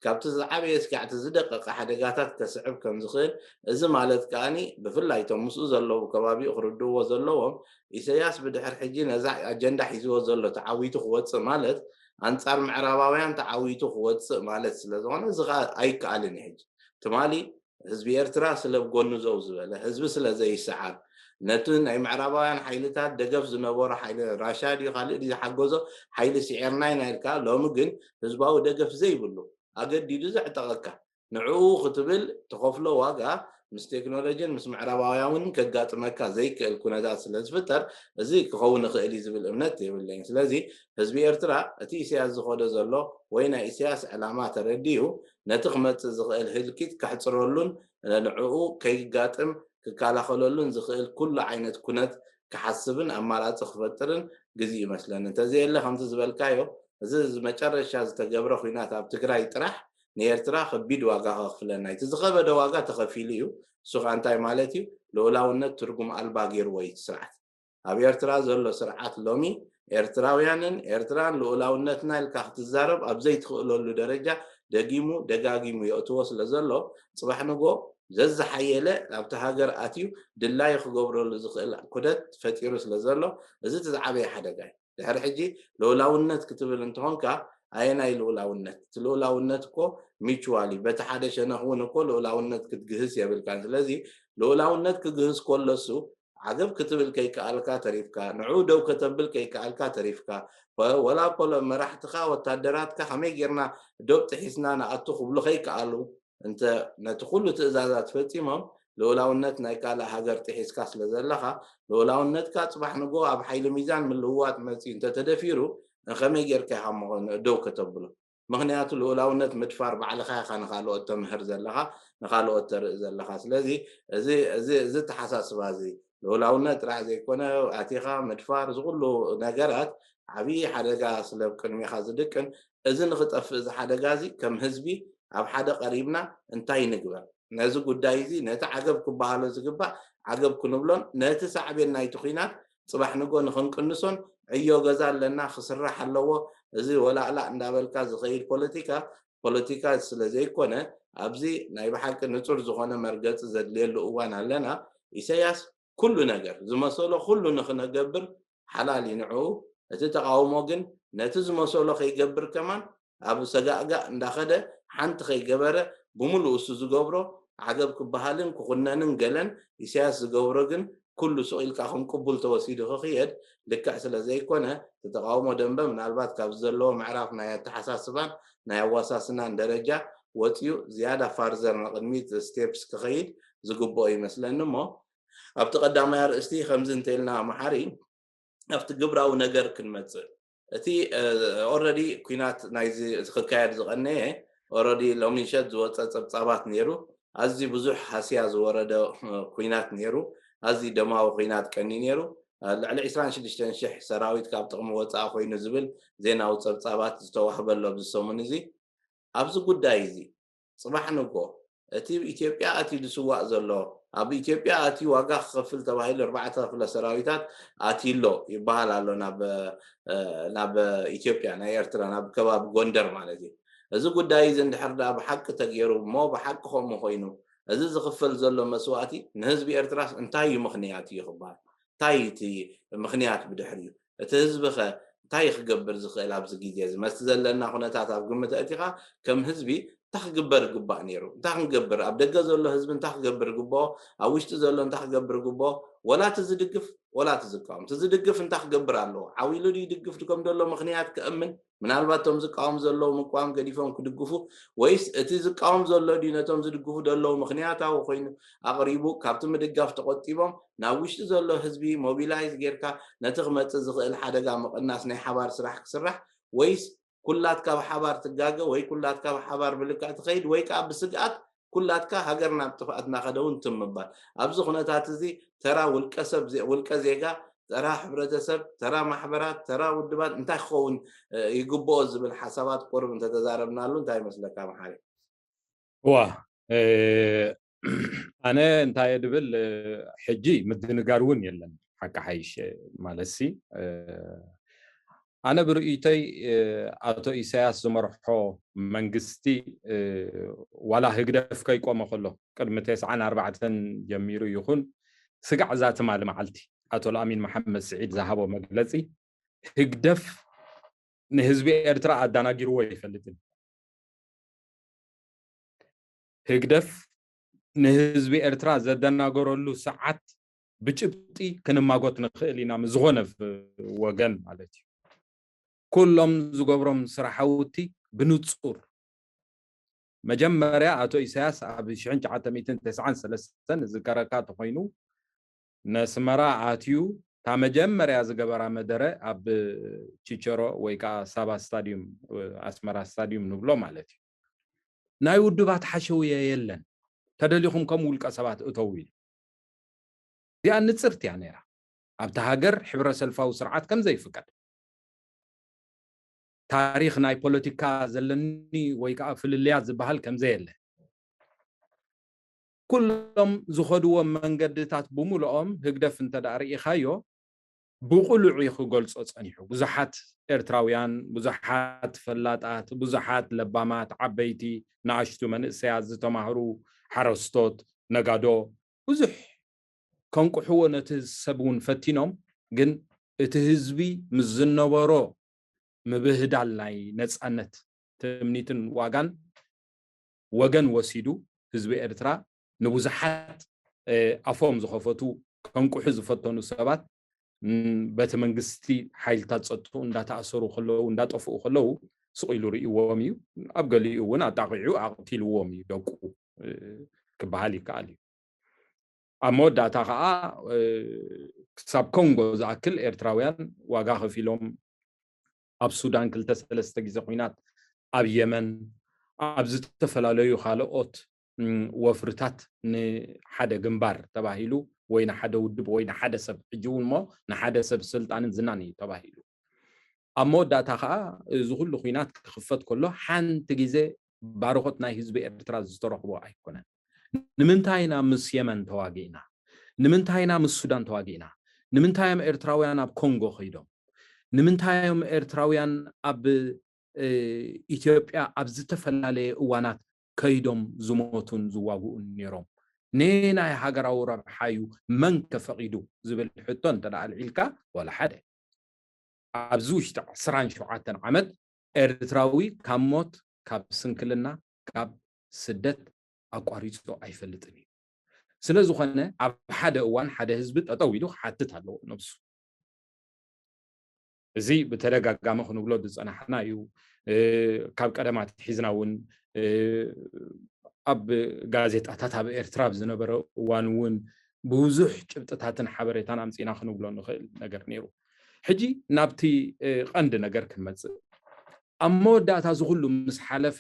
ካብቲ ዝዓበየ ስጋዕቲ ዝደቀቀ ሓደጋታት ከስዕብ ከም ዝኽእል እዚ ማለት ከኣኒ ብፍላይ እቶም ምስኡ ዘለዉ ከባቢኡ ክርድእዎ ዘለዎም ኢሰያስ ብድሕር ሕጂ ነዛ ኣጀንዳ ሒዝዎ ዘሎ ተዓዊቱ ክወፅእ ማለት ኣንፃር ምዕራባውያን ተዓዊቱ ክወፅእ ማለት ስለ ዝኾነ እዚ ከዓ ኣይከኣልን እዩ። ሕጂ ትማሊ ህዝቢ ኤርትራ ስለ ጎኑ ዘው ዝበለ ህዝቢ ስለ ዘይሰዓር ነቲ ናይ ምዕራባውያን ሓይልታት ደገፍ ዝነበሮ ሓይሊ ራሻ ድዩ ካልእ ድዩ ዝሓገዞ ሓይሊ ስዒርና ኢና ኢልካ ሎሚ ግን ህዝባዊ ደገፍ ዘይብሉ ኣገዲዱ ዘዕጠቐካ ንዕኡ ክትብል ትኸፍሎ ዋጋ ምስ ቴክኖሎጂን ምስ ምዕራባውያንን ከጋጥመካ ዘይክእል ኩነታት ስለ ዝፍጠር እዚ ክኸውን ይኽእል እዩ ዝብል እምነት የብለይን። ስለዚ ህዝቢ ኤርትራ እቲ ኢሳያስ ዝኸዶ ዘሎ ወይ ናይ ኢሳያስ ዕላማ ተረዲኡ ነቲ ክመፅእ ዝኽእል ህልቂት ከሕፅረሉን ንዕኡ ከይጋጥም ክከላኸለሉን ዝኽእል ኩሉ ዓይነት ኩነት ክሓስብን ኣማራፂ ክፈጥርን ግዜ ይመስለኒ። እንተዘየለ ከምቲ ዝበልካዮ እዚ መጨረሻ ዝተገብረ ኩናት ኣብ ትግራይ ጥራሕ ንኤርትራ ከቢድ ዋጋ ከኽፍለና እዩ። እቲ ዝኸበደ ዋጋ ተኸፊሉ እዩ። እሱ ከዓ እንታይ ማለት እዩ? ልኡላውነት ትርጉም ኣልባ ገይርዎ እዩ እቲ ስርዓት። ኣብ ኤርትራ ዘሎ ስርዓት ሎሚ ኤርትራውያንን ኤርትራን ልኡላውነትና ኢልካ ክትዛረብ ኣብ ዘይትኽእለሉ ደረጃ ደጊሙ ደጋጊሙ የእትዎ ስለ ዘሎ ፅባሕ ንጎ ዘዝሓየለ ኣብቲ ሃገር ኣትዩ ድላዩ ክገብረሉ ዝኽእል ኩደት ፈጢሩ ስለ ዘሎ እዚ እቲ ዝዓበየ ሓደጋ እዩ። ድሕሪ ሕጂ ልኡላውነት ክትብል እንተኾንካ ኣየናይ ልኡላውነት? እቲ ልኡላውነት እኮ ሚቹዋል እዩ። በቲ ሓደ ሸነኽ እውን እኮ ልኡላውነት ክትግህስ የብልካን። ስለዚ ልኡላውነት ክግህስ ከሎ እሱ ዓገብ ክትብል ከይከኣልካ ተሪፍካ፣ ንዕኡ ደው ከተብል ከይከኣልካ ተሪፍካ፣ ወላ እኮ መራሕትኻ ወታደራትካ ከመይ ጌርና ዶብ ጥሒስና ንኣቱ ክብሉ ከይከኣሉ እንተ ነቲ ኩሉ ትእዛዛት ፈጺሞም ልኡላውነት ናይ ካልእ ሃገር ጥሒስካ ስለ ዘለኻ ልኡላውነትካ ጽባሕ ንግሆ ኣብ ሓይሊ ሚዛን ምልውዋጥ መጺኡ እንተ ተደፊሩ ከመይ ጌርካ ኢኻ እሞ ደው ከተብሎ? ምኽንያቱ ልኡላውነት ምድፋር ባዕልኻ ኢኻ ንኻልኦት ተምህር ዘለኻ፣ ንኻልኦት ተርኢ ዘለኻ። ስለዚ እዚ እዚ እዚ ተሓሳስባ እዚ ልኡላውነት ጥራሕ ዘይኮነ፣ ኣቲኻ ምድፋር፣ እዚ ኩሉ ነገራት ዓብዪ ሓደጋ ስለ ኣብ ቅድሚኻ ዝድቅን፣ እዚ ንኽጠፍእ እዚ ሓደጋ እዚ ከም ህዝቢ ኣብ ሓደ ቀሪብና እንታይ ንግበር? ነዚ ጉዳይ እዚ ነቲ ዓገብ ክበሃሎ ዝግባእ ዓገብ ክንብሎን ነቲ ሳዕቤን ናይቲ ኲናት ጽባሕ ንጎ ንኽንቅንሶን ዕዮ ገዛ ኣለና፣ ክስራሕ ኣለዎ። እዚ ወላእላእ እንዳበልካ ዝኸይድ ፖለቲካ ፖለቲካ ስለ ዘይኮነ፣ ኣብዚ ናይ ብሓቂ ንጹር ዝኾነ መርገጺ ዘድልየሉ እዋን ኣለና። ኢሳያስ ኩሉ ነገር ዝመሰሎ ኩሉ ንኽነገብር ሓላል እዩ ንዕኡ። እቲ ተቓውሞ ግን ነቲ ዝመሰሎ ከይገብር ከማን ኣብ ሰጋእጋእ እንዳኸደ ሓንቲ ከይገበረ ብምሉእ እሱ ዝገብሮ ዓገብ ክበሃልን ክኹነንን ገለን ኢሳያስ ዝገብሮ ግን ኩሉ ስቕ ኢልካ ከም ቅቡል ተወሲዱ ክኽየድ ልክዕ ስለ ዘይኮነ፣ እቲ ተቓውሞ ደንበ ምናልባት ካብ ዘለዎ ምዕራፍ ናይ ኣተሓሳስባን ናይ ኣዋሳስናን ደረጃ ወፂኡ ዝያዳ ፋርዘር ንቕድሚት ስቴፕስ ክኸይድ ዝግብኦ ይመስለኒ። እሞ ኣብቲ ቀዳማይ ኣርእስቲ ከምዚ እንተኢልና መሓሪ ኣብቲ ግብራዊ ነገር ክንመፅእ፣ እቲ ኦረዲ ኩናት ናይዚ ክካየድ ዝቐነየ ኦረዲ ሎሚ ምሸት ዝወፀ ፀብፃባት ነይሩ። ኣዝዩ ብዙሕ ሃስያ ዝወረደ ኩናት ነይሩ። ኣዝዩ ደማዊ ኩናት ቀኒ ነይሩ። ልዕሊ ዕስራን ሽዱሽተን ሽሕ ሰራዊት ካብ ጥቕሚ ወፃኢ ኮይኑ ዝብል ዜናዊ ፀብፃባት ዝተዋህበሉ ኣብዚ ሰሙን እዚ። ኣብዚ ጉዳይ እዚ ፅባሕ ንጎ እቲ ኢትዮጵያ ኣትዩ ዝስዋእ ዘሎ፣ ኣብ ኢትዮጵያ ኣትዩ ዋጋ ክኸፍል ተባሂሉ ኣርባዕተ ክፍለ ሰራዊታት ኣትዩ ኣሎ ይበሃል ኣሎ ናብ ናብ ኢትዮጵያ ናይ ኤርትራ ናብ ከባቢ ጎንደር ማለት እዩ። እዚ ጉዳይ እዚ እንድሕር ደኣ ብሓቂ ተገይሩ እሞ ብሓቂ ከምኡ ኮይኑ እዚ ዝኽፈል ዘሎ መስዋእቲ ንህዝቢ ኤርትራስ እንታይ እዩ ምኽንያት እዩ ክበሃል? እንታይ እቲ ምኽንያት ብድሕሪኡ? እቲ ህዝቢ ኸ እንታይ ክገብር ዝኽእል ኣብዚ ግዜ እዚ? መስቲ ዘለና ኩነታት ኣብ ግምት ኣእቲኻ ከም ህዝቢ እንታይ ክግበር ይግባእ ነይሩ? እንታይ ክንገብር? ኣብ ደገ ዘሎ ህዝቢ እንታይ ክገብር ይግብኦ? ኣብ ውሽጢ ዘሎ እንታይ ክገብር ይግብኦ? ወላ እቲ ዝድግፍ ወላ እቲ ዝቃወም። እቲ ዝድግፍ እንታይ ክገብር ኣለዎ? ዓው ኢሉ ድዩ ይድግፍ ከም ዘሎ ምኽንያት ክእምን? ምናልባት እቶም ዝቃወም ዘለዉ ምቋም ገዲፎም ክድግፉ ወይስ እቲ ዝቃወም ዘሎ ድዩ ነቶም ዝድግፉ ዘለዉ ምኽንያታዊ ኮይኑ ኣቕሪቡ ካብቲ ምድጋፍ ተቖጢቦም ናብ ውሽጢ ዘሎ ህዝቢ ሞቢላይዝ ጌርካ ነቲ ክመጽእ ዝኽእል ሓደጋ ምቕናስ ናይ ሓባር ስራሕ ክስራሕ ወይስ ኩላትካ ብሓባር ትጋገ ወይ ኩላትካ ብሓባር ብልክዕ ትኸይድ ወይ ከዓ ብስግኣት ኩላትካ ሃገር ናብ ጥፍኣት እናኸደ እውን ትም ምባል። ኣብዚ ኩነታት እዚ ተራ ውልቀ ሰብ ዜ- ውልቀ ዜጋ፣ ተራ ሕብረተሰብ፣ ተራ ማሕበራት፣ ተራ ውድባት እንታይ ክኸውን እ፣ ይግብኦ ዝብል ሓሳባት ቁሩብ እንተተዛረብናሉ እንታይ ይመስለካ መሓሪ? እዋ እ፣ ኣነ እንታይ እየ ድብል እ፣ ሕጂ ምድንጋር እውን የለን ሓቂ ሓይሽ ማለት ሲ እ፣ ኣነ ብርእይቶይ እ፣ ኣቶ ኢሳያስ ዝመርሖ መንግስቲ እ፣ ዋላ ህግደፍ ከይቆመ ከሎ ቅድሚ ተስዓን ኣርባዕተን ጀሚሩ ይኹን ስጋዕ እዛ ትማሊ መዓልቲ ኣቶ ለኣሚን መሓመድ ስዒድ ዝሃቦ መግለፂ ህግደፍ ንህዝቢ ኤርትራ ኣዳናጊርዎ ኣይፈልጥን። ህግደፍ ንህዝቢ ኤርትራ ዘደናገረሉ ሰዓት ብጭብጢ ክንማጎት ንኽእል ኢና ምስ ዝኾነ ወገን ማለት እዩ። ኩሎም ዝገብሮም ስራሓውቲ ብንጹር መጀመርያ ኣቶ ኢሳያስ ኣብ ሽሕን ትሽዓተ ሚእትን ተስዓን ሰለስተን ዝዝከረካ ተኾይኑ ነስመራ ኣትዩ እታ መጀመርያ ዝገበራ መደረ ኣብ ቺቸሮ ወይ ከዓ ሳባ ስታዲዩም ኣስመራ ስታዲዩም ንብሎ ማለት እዩ። ናይ ውድባት ሓሸውየ የለን፣ ተደሊኹም ከም ውልቀ ሰባት እተው ኢሉ። እዚኣ ንፅርቲ እያ ነይራ ኣብቲ ሃገር ሕብረ ሰልፋዊ ስርዓት ከም ዘይፍቀድ። ታሪኽ ናይ ፖለቲካ ዘለኒ ወይ ከዓ ፍልልያት ዝበሃል ከም ዘየለ ኩሎም ዝኸድዎም መንገድታት ብምልኦም ህግደፍ እንተ ደኣ ርኢኻዮ ብቕሉዕ እዩ ክገልጾ ጸኒሑ። ብዙሓት ኤርትራውያን፣ ብዙሓት ፈላጣት፣ ብዙሓት ለባማት፣ ዓበይቲ፣ ንኣሽቱ፣ መንእሰያት፣ ዝተማህሩ፣ ሓረስቶት፣ ነጋዶ፣ ብዙሕ ከንቅሕዎ ነቲ ሰብ እውን ፈቲኖም። ግን እቲ ህዝቢ ምስ ዝነበሮ ምብህዳል ናይ ነጻነት ትምኒትን ዋጋን ወገን ወሲዱ ህዝቢ ኤርትራ ንብዙሓት ኣፎም ዝኸፈቱ ከንቅሑ ዝፈተኑ ሰባት በቲ መንግስቲ ሓይልታት ፀጥትኡ እንዳተኣሰሩ ከለዉ እንዳጠፍኡ ከለዉ ስቕ ኢሉ ርእይዎም እዩ። ኣብ ገሊኡ እውን ኣጣቒዑ ኣቕቲልዎም እዩ ደቁ ክበሃል ይከኣል እዩ። ኣብ መወዳእታ ከዓ ክሳብ ኮንጎ ዝኣክል ኤርትራውያን ዋጋ ከፊሎም ኣብ ሱዳን ክልተ ሰለስተ ግዜ ኲናት፣ ኣብ የመን፣ ኣብ ዝተፈላለዩ ካልኦት ወፍርታት ንሓደ ግንባር ተባሂሉ ወይ ንሓደ ውድብ ወይ ንሓደ ሰብ፣ ሕጂ እውን እሞ ንሓደ ሰብ ስልጣንን ዝናን እዩ ተባሂሉ። ኣብ መወዳእታ ከዓ እዚ ኩሉ ኲናት ክኽፈት ከሎ ሓንቲ ግዜ ባርኾት ናይ ህዝቢ ኤርትራ ዝተረኽቦ ኣይኮነን። ንምንታይ ኢና ምስ የመን ተዋጊእና? ንምንታይ ኢና ምስ ሱዳን ተዋጊእና? ንምንታይ እዮም ኤርትራውያን ኣብ ኮንጎ ከይዶም? ንምንታይ እዮም ኤርትራውያን ኣብ ኢትዮጵያ ኣብ ዝተፈላለየ እዋናት ከይዶም ዝሞቱን ዝዋግኡን ነይሮም? ነናይ ሃገራዊ ረብሓ እዩ፣ መን ከ ፈቒዱ ዝብል ሕቶ እንተ ኣልዒልካ፣ ዋላ ሓደ። ኣብዚ ውሽጢ ዕስራን ሸውዓተን ዓመት ኤርትራዊ ካብ ሞት፣ ካብ ስንክልና፣ ካብ ስደት ኣቋሪጹ ኣይፈልጥን እዩ። ስለ ዝኾነ ኣብ ሓደ እዋን ሓደ ህዝቢ ጠጠው ኢሉ ክሓትት ኣለዎ ነብሱ። እዚ ብተደጋጋሚ ክንብሎ ዝጸናሕና እዩ። ካብ ቀደማት ሒዝና እውን ኣብ ጋዜጣታት ኣብ ኤርትራ ኣብ ዝነበረ እዋን እውን ብዙሕ ጭብጥታትን ሓበሬታን ኣምጺና ክንብሎ ንኽእል ነገር ነይሩ። ሕጂ ናብቲ ቀንዲ ነገር ክንመጽእ፣ ኣብ መወዳእታ እዚ ኩሉ ምስ ሓለፈ፣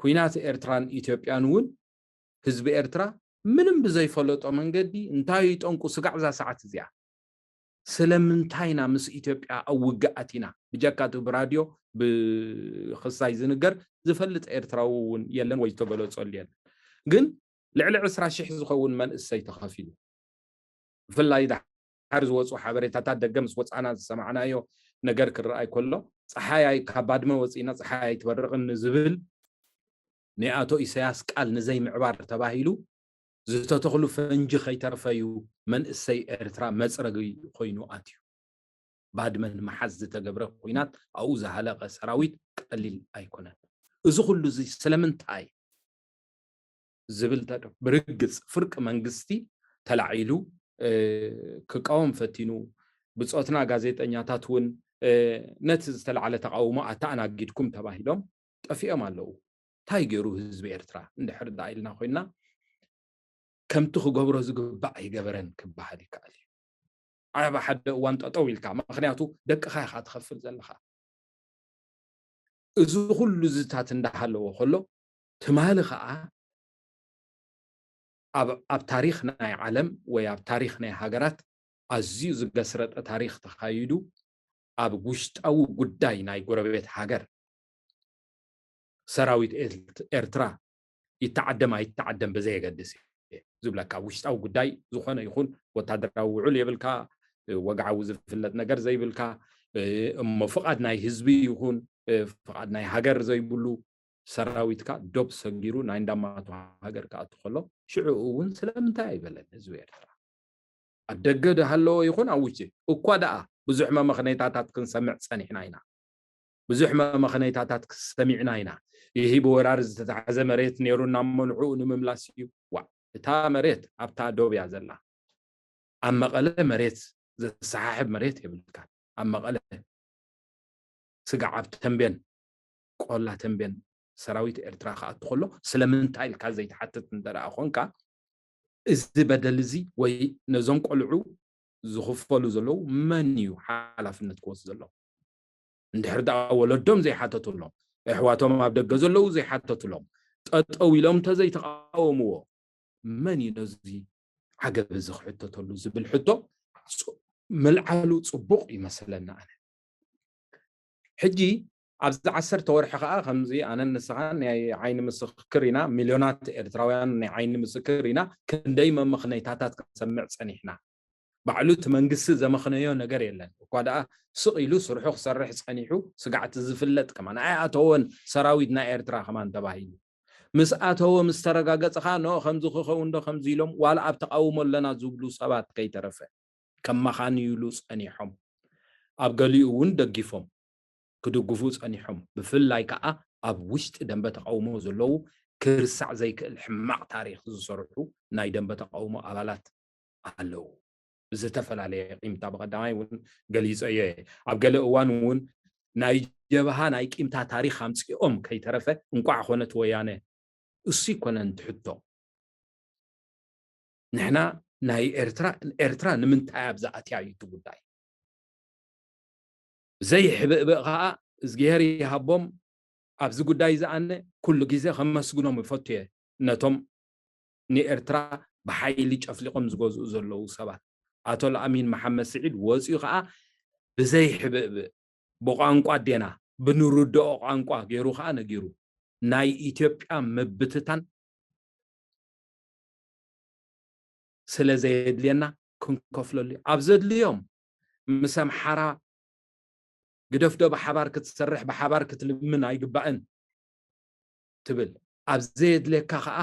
ኲናት ኤርትራን ኢትዮጵያን እውን ህዝቢ ኤርትራ ምንም ብዘይፈለጦ መንገዲ እንታይ እዩ ጠንቁ ስጋዕ እዛ ሰዓት እዚኣ? ስለምንታይ ኢና ምስ ኢትዮጵያ ኣብ ውግእ ኣቲና? ብጀካ እቲ ብራድዮ ብክሳይ ዝንገር ዝፈልጥ ኤርትራዊ እውን የለን ወይ ዝተገለጸሉ የለን። ግን ልዕሊ ዕስራ ሽሕ ዝኸውን መንእሰይ ተኸፊሉ። ብፍላይ ድሓር ዝወፁ ሓበሬታታት ደገ ምስ ወፃና ዝሰማዕናዮ ነገር ክረኣይ ከሎ፣ ፀሓይ ኣይ-፣ ካብ ባድመ ወፂና ፀሓይ ኣይትበርቕን ንዝብል ናይ ኣቶ ኢሳያስ ቃል ንዘይምዕባር ተባሂሉ ዝተተኽሉ ፈንጂ ከይተረፈዩ መንእሰይ ኤርትራ መፅረጊ ኮይኑ ኣትዩ። ባድመ ንምሓዝ ዝተገብረ ኲናት ኣብኡ ዝሃለቐ ሰራዊት ቀሊል ኣይኮነን። እዚ ኩሉ እዚ ስለምንታይ ዝብል ተደ-፣ ብርግጽ ፍርቂ መንግስቲ ተላዒሉ፣ እ፣ ክቃወም ፈቲኑ። ብጾትና ጋዜጠኛታት እውን፣ እ፣ ነቲ ዝተላዕለ ተቃውሞ ኣተኣናጊድኩም ተባሂሎም ጠፊኦም ኣለዉ። እንታይ ገይሩ ህዝቢ ኤርትራ? እንድሕር ደኣ ኢልና ኮይንና፣ ከምቲ ክገብሮ ዝግባእ ኣይገበረን ክበሃል ይከኣል እዩ። ኣብ ሓደ እዋን ጠጠው ኢልካ፣ ምኽንያቱ ደቅኻ ኢኻ ትኸፍል ዘለኻ። እዚ ኩሉ ዝታት እንዳሃለዎ ከሎ፣ ትማሊ ኸዓ ኣብ፣ ኣብ ታሪኽ ናይ ዓለም ወይ ኣብ ታሪኽ ናይ ሃገራት ኣዝዩ ዝገስረጠ ታሪኽ ተኻይዱ፣ ኣብ ውሽጣዊ ጉዳይ ናይ ጎረቤት ሃገር ሰራዊት ኤርት-፣ ኤርትራ ይተዓደም ኣይተዓደም ብዘየገድስ እየ ዝብለካ። ውሽጣዊ ጉዳይ ዝኾነ ይኹን ወታደራዊ ውዕል የብልካ፣ ወግዓዊ ዝፍለጥ ነገር ዘይብልካ፣ እሞ ፍቓድ ናይ ህዝቢ ይኹን ፍቓድ ናይ ሃገር ዘይብሉ ሰራዊትካ ዶብ ሰጊሩ ናይ እንዳማቱ ሃገር ክኣቱ ከሎ፣ ሽዑ እውን ስለምንታይ ኣይበለን ህዝቢ ኤርትራ? ኣብ ደገ ዝሃለወ ይኹን ኣብ ውሽጢ እኳ ደኣ ብዙሕ መመኽነይታታት ክንሰምዕ ጸኒሕና ኢና። ብዙሕ መመኽነይታታት ክሰሚዕና ኢና። ይህ ብወራር ዝተታሕዘ መሬት ነይሩ ናብ መልዕኡ ንምምላስ እዩ። ዋ፣ እታ መሬት ኣብታ ዶብ እያ ዘላ። ኣብ መቐለ መሬት ዘሰሓሕብ መሬት የብልካን። ኣብ መቐለ ስጋዕ ኣብ ተንቤን፣ ቆላ ተንቤን ሰራዊት ኤርትራ ክኣቱ ከሎ ስለምንታይ ኢልካ ዘይትሓትት እንተ ደኣ ኾንካ፣ እዚ በደል እዚ ወይ ነዞም ቆልዑ ዝኽፈሉ ዘለዉ መን እዩ ሓላፍነት ክወስድ ዘለዎ? እንድሕር ደኣ ወለዶም ዘይሓተቱሎም፣ ኣሕዋቶም ኣብ ደገ ዘለዉ ዘይሓተቱሎም፣ ጠጠው ኢሎም እንተዘይተቃወምዎ፣ መን እዩ ነዚ ዓገብ እዚ ክሕተተሉ ዝብል ሕቶ ፅ-፣ ምልዓሉ ጽቡቕ ይመስለኒ ኣነ። ሕጂ ኣብዚ ዓሰርተ ወርሒ ከኣ ከምዚ ኣነን ንስኻን ናይ ዓይኒ ምስክር ኢና፣ ሚልዮናት ኤርትራውያን ናይ ዓይኒ ምስክር ኢና፣ ክንደይ መመኽነይታታት ክንሰምዕ ጸኒሕና። ባዕሉ እቲ መንግስቲ ዘመኽነዮ ነገር የለን። እኳ ደኣ ስቕ ኢሉ ስርሑ ክሰርሕ ጸኒሑ፣ ስጋዕቲ ዝፍለጥ ከማን ኣይኣተወን ሰራዊት ናይ ኤርትራ ከማን ተባሂሉ። ምስ ኣተወ፣ ምስ ተረጋገጸ ኸኣ፣ ኖ፣ ከምዚ ክኸውን ዶ ከምዚ ኢሎም፣ ዋላ ኣብ ተቃውሞ ኣለና ዝብሉ ሰባት ከይተረፈ ከመኻንዩሉ ጸኒሖም። ኣብ ገሊኡ እውን ደጊፎም ክድግፉ ጸኒሖም። ብፍላይ ከኣ ኣብ ውሽጢ ደንበ ተቃውሞ ዘለዉ፣ ክርሳዕ ዘይክእል ሕማቕ ታሪኽ ዝሰርሑ ናይ ደንበ ተቃውሞ ኣባላት ኣለዉ። ብዝተፈላለየ ቂምታ፣ ብቐዳማይ እውን ገሊጸዮ እየ። ኣብ ገለ እዋን እውን ናይ ጀብሃ ናይ ቂምታ ታሪኽ ኣምጺኦም ከይተረፈ፣ እንቋዕ ኮነት ወያነ፣ እሱ ኣይኮነን እቲ ሕቶ። ንሕና ናይ ኤርትራ፣ ኤርትራ ንምንታይ ኣብዛ ኣትያ እዩ እቲ ጉዳይ። ዘይሕብእብእ ከዓ እዝግሄር ይሃቦም። ኣብዚ ጉዳይ እዚ ኣነ ኩሉ ግዜ ከመስግኖም ይፈቱ እየ፣ ነቶም ንኤርትራ ብሓይሊ ጨፍሊቖም ዝገዝኡ ዘለዉ ሰባት። ኣቶ ለኣሚን መሓመድ ስዒድ ወፂኡ ከዓ ብዘይሕብእብእ ብቋንቋ ኣዴና ብንርድኦ ቋንቋ ገይሩ ከዓ ነጊሩ፣ ናይ ኢትዮጵያ ምብትታን ስለ ዘየድልየና ክንከፍለሉ እዩ። ኣብ ዘድልዮም ምስ ኣምሓራ ግደፍዶ ብሓባር ክትሰርሕ ብሓባር ክትልምን ኣይግባእን ትብል፣ ኣብ ዘየድልየካ ከዓ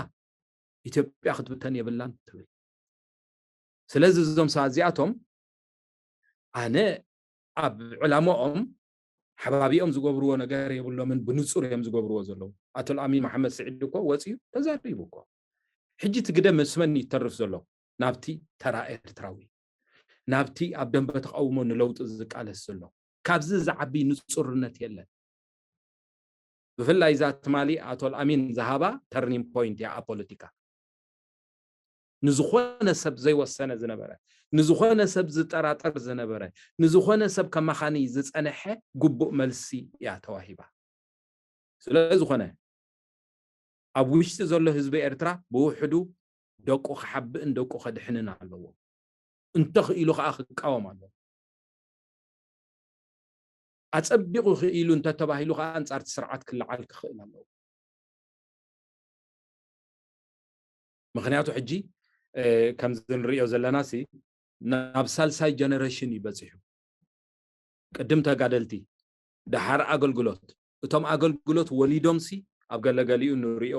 ኢትዮጵያ ክትብተን የብላን ትብል። ስለዚ እዞም ሰባት እዚኣቶም ኣነ ኣብ ዕላማኦም ሓባቢኦም ዝገብርዎ ነገር የብሎምን፣ ብንጹር እዮም ዝገብርዎ ዘለዉ። ኣቶ ለኣሚን መሓመድ ስዒድ እኮ ወፂኡ ተዛሪቡ እኮ። ሕጂ እቲ ግደ ምስ መን ይተርፍ ዘሎ? ናብቲ ተራ ኤርትራዊ፣ ናብቲ ኣብ ደንበ ተቃውሞ ንለውጢ ዝቃለስ ዘሎ። ካብዚ ዝዓቢ ንጹርነት የለን። ብፍላይ እዛ ትማሊ ኣቶ ለኣሚን ዝሃባ ተርኒንግ ፖይንት እያ ኣብ ፖለቲካ። ንዝኾነ ሰብ ዘይወሰነ ዝነበረ፣ ንዝኾነ ሰብ ዝጠራጠር ዝነበረ፣ ንዝኾነ ሰብ ከማኻኒ ዝጸነሐ ግቡእ መልሲ እያ ተዋሂባ። ስለ ዝኾነ ኣብ ውሽጢ ዘሎ ህዝቢ ኤርትራ ብውሕዱ ደቁ ክሓብእን ደቁ ከድሕንን ኣለዎ። እንተኽኢሉ ከዓ ክቃወም ኣለዎ። ኣጸቢቑ ክኢሉ እንተተባሂሉ ከዓ ኣንጻር እቲ ስርዓት ክለዓል ክኽእል ኣለዎ። ምኽንያቱ ሕጂ ከምዚ ንሪኦ ዘለና ሲ ናብ ሳልሳይ ጀነሬሽን እዩ በፂሑ። ቅድም ተጋደልቲ፣ ደሓር ኣገልግሎት፣ እቶም ኣገልግሎት ወሊዶም ሲ ኣብ ገለገሊኡ ንሪኦ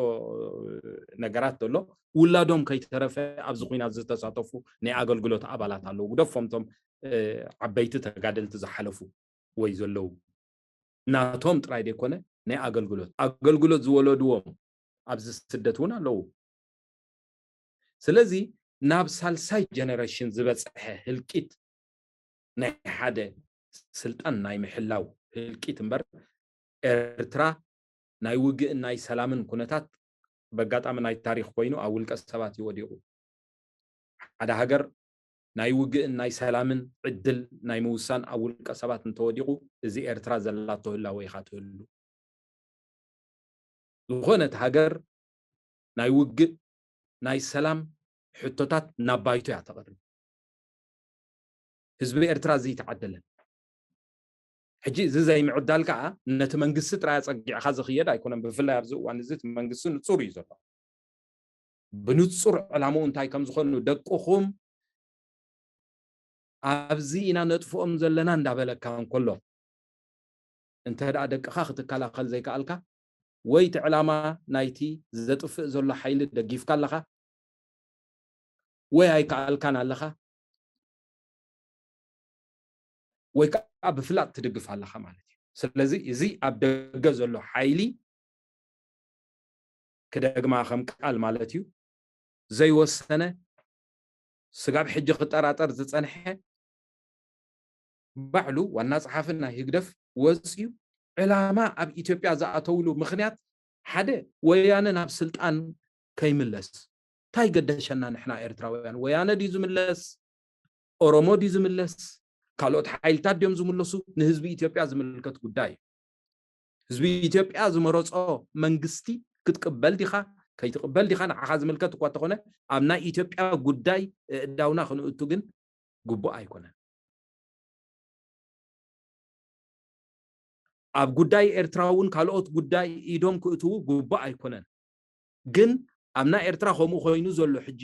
ነገራት ዘሎ ውላዶም ከይተረፈ ኣብዚ ኩናት ዝተሳተፉ ናይ ኣገልግሎት ኣባላት ኣለዉ። ግደፎም እቶም ዓበይቲ ተጋደልቲ ዝሓለፉ ወይ ዘለዉ ናቶም ጥራይ ዘይኮነ ናይ ኣገልግሎት ኣገልግሎት ዝወለድዎም ኣብዚ ስደት እውን ኣለዉ። ስለዚ ናብ ሳልሳይ ጀነሬሽን ዝበፅሐ ህልቂት ናይ ሓደ ስልጣን ናይ ምሕላው ህልቂት እምበር ኤርትራ ናይ ውግእን ናይ ሰላምን ኩነታት በጋጣሚ ናይ ታሪኽ ኮይኑ ኣብ ውልቀ ሰባት እዩ ወዲቑ። ሓደ ሃገር ናይ ውግእን ናይ ሰላምን ዕድል ናይ ምውሳን ኣብ ውልቀ ሰባት እንተወዲቑ እዚ ኤርትራ ዘላቶ ህላወ ኢኻ ትህሉ። ዝኾነት ሃገር ናይ ውግእ ናይ ሰላም ሕቶታት ናብ ባይቶ እያ ተቕርብ። ህዝቢ ኤርትራ እዚ ይተዓደለን። ሕጂ እዚ ዘይምዕዳል ከዓ ነቲ መንግስቲ ጥራይ ኣፀጊዕካ ዝኽየድ ኣይኮነን። ብፍላይ ኣብዚ እዋን እዚ እቲ መንግስቲ ንፁር እዩ ዘሎ። ብንፁር ዕላምኡ እንታይ ከም ዝኾኑ ደቅኹም ኣብዚ ኢና ነጥፍኦም ዘለና እንዳበለካ እንከሎ እንተ ደኣ ደቅኻ ክትከላኸል ዘይከኣልካ ወይ እቲ ዕላማ ናይቲ ዘጥፍእ ዘሎ ሓይሊ ደጊፍካ ኣለኻ ወይ ኣይከኣልካን ኣለኻ ወይ ከዓ ብፍላጥ ትድግፍ ኣለኻ ማለት እዩ። ስለዚ እዚ ኣብ ደገ ዘሎ ሓይሊ ክደግማ ከም ቃል ማለት እዩ ዘይወሰነ ስጋብ ሕጂ ክጠራጠር ዝጸንሐ ባዕሉ ዋና ጸሓፊ ናይ ህግደፍ ወጽዩ ዕላማ ኣብ ኢትዮጵያ ዝኣተውሉ ምኽንያት ሓደ ወያነ ናብ ስልጣን ከይምለስ እንታይ ገደሸና ንሕና ኤርትራውያን ወያነ ድዩ ዝምለስ ኦሮሞ ድዩ ዝምለስ ካልኦት ሓይልታት ድዮም ዝምለሱ ንህዝቢ ኢትዮጵያ ዝምልከት ጉዳይ እዩ ህዝቢ ኢትዮጵያ ዝመረጾ መንግስቲ ክትቅበል ዲኻ ከይትቅበል ዲኻ ንዓኻ ዝምልከት እኳ እንተኾነ ኣብ ናይ ኢትዮጵያ ጉዳይ እእዳውና ክንእቱ ግን ግቡእ ኣይኮነን። ኣብ ጉዳይ ኤርትራ እውን ካልኦት ጉዳይ ኢዶም ክእትዉ ግቡእ ኣይኮነን። ግን ኣብ ናይ ኤርትራ ከምኡ ኮይኑ ዘሎ ሕጂ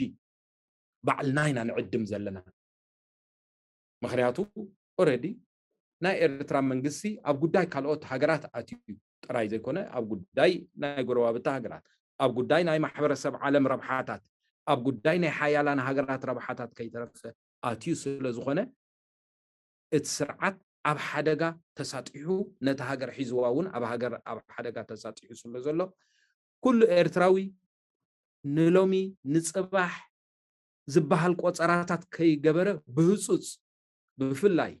ባዕልና ኢና ንዕድም ዘለና። ምኽንያቱ ኦረዲ ናይ ኤርትራ መንግስቲ ኣብ ጉዳይ ካልኦት ሃገራት ኣትዩ ጥራይ ዘይኮነ ኣብ ጉዳይ ናይ ጎረባብቲ ሃገራት ኣብ ጉዳይ ናይ ማሕበረሰብ ዓለም ረብሓታት ኣብ ጉዳይ ናይ ሓያላን ሃገራት ረብሓታት ከይተረፈ ኣትዩ ስለ ዝኾነ እቲ ስርዓት ኣብ ሓደጋ ተሳጢሑ ነቲ ሃገር ሒዝዋ እውን ኣብ ሃገር ኣብ ሓደጋ ተሳጢሑ ስለ ዘሎ ኩሉ ኤርትራዊ ንሎሚ ንፅባሕ ዝበሃል ቆፀራታት ከይገበረ ብህፁፅ ብፍላይ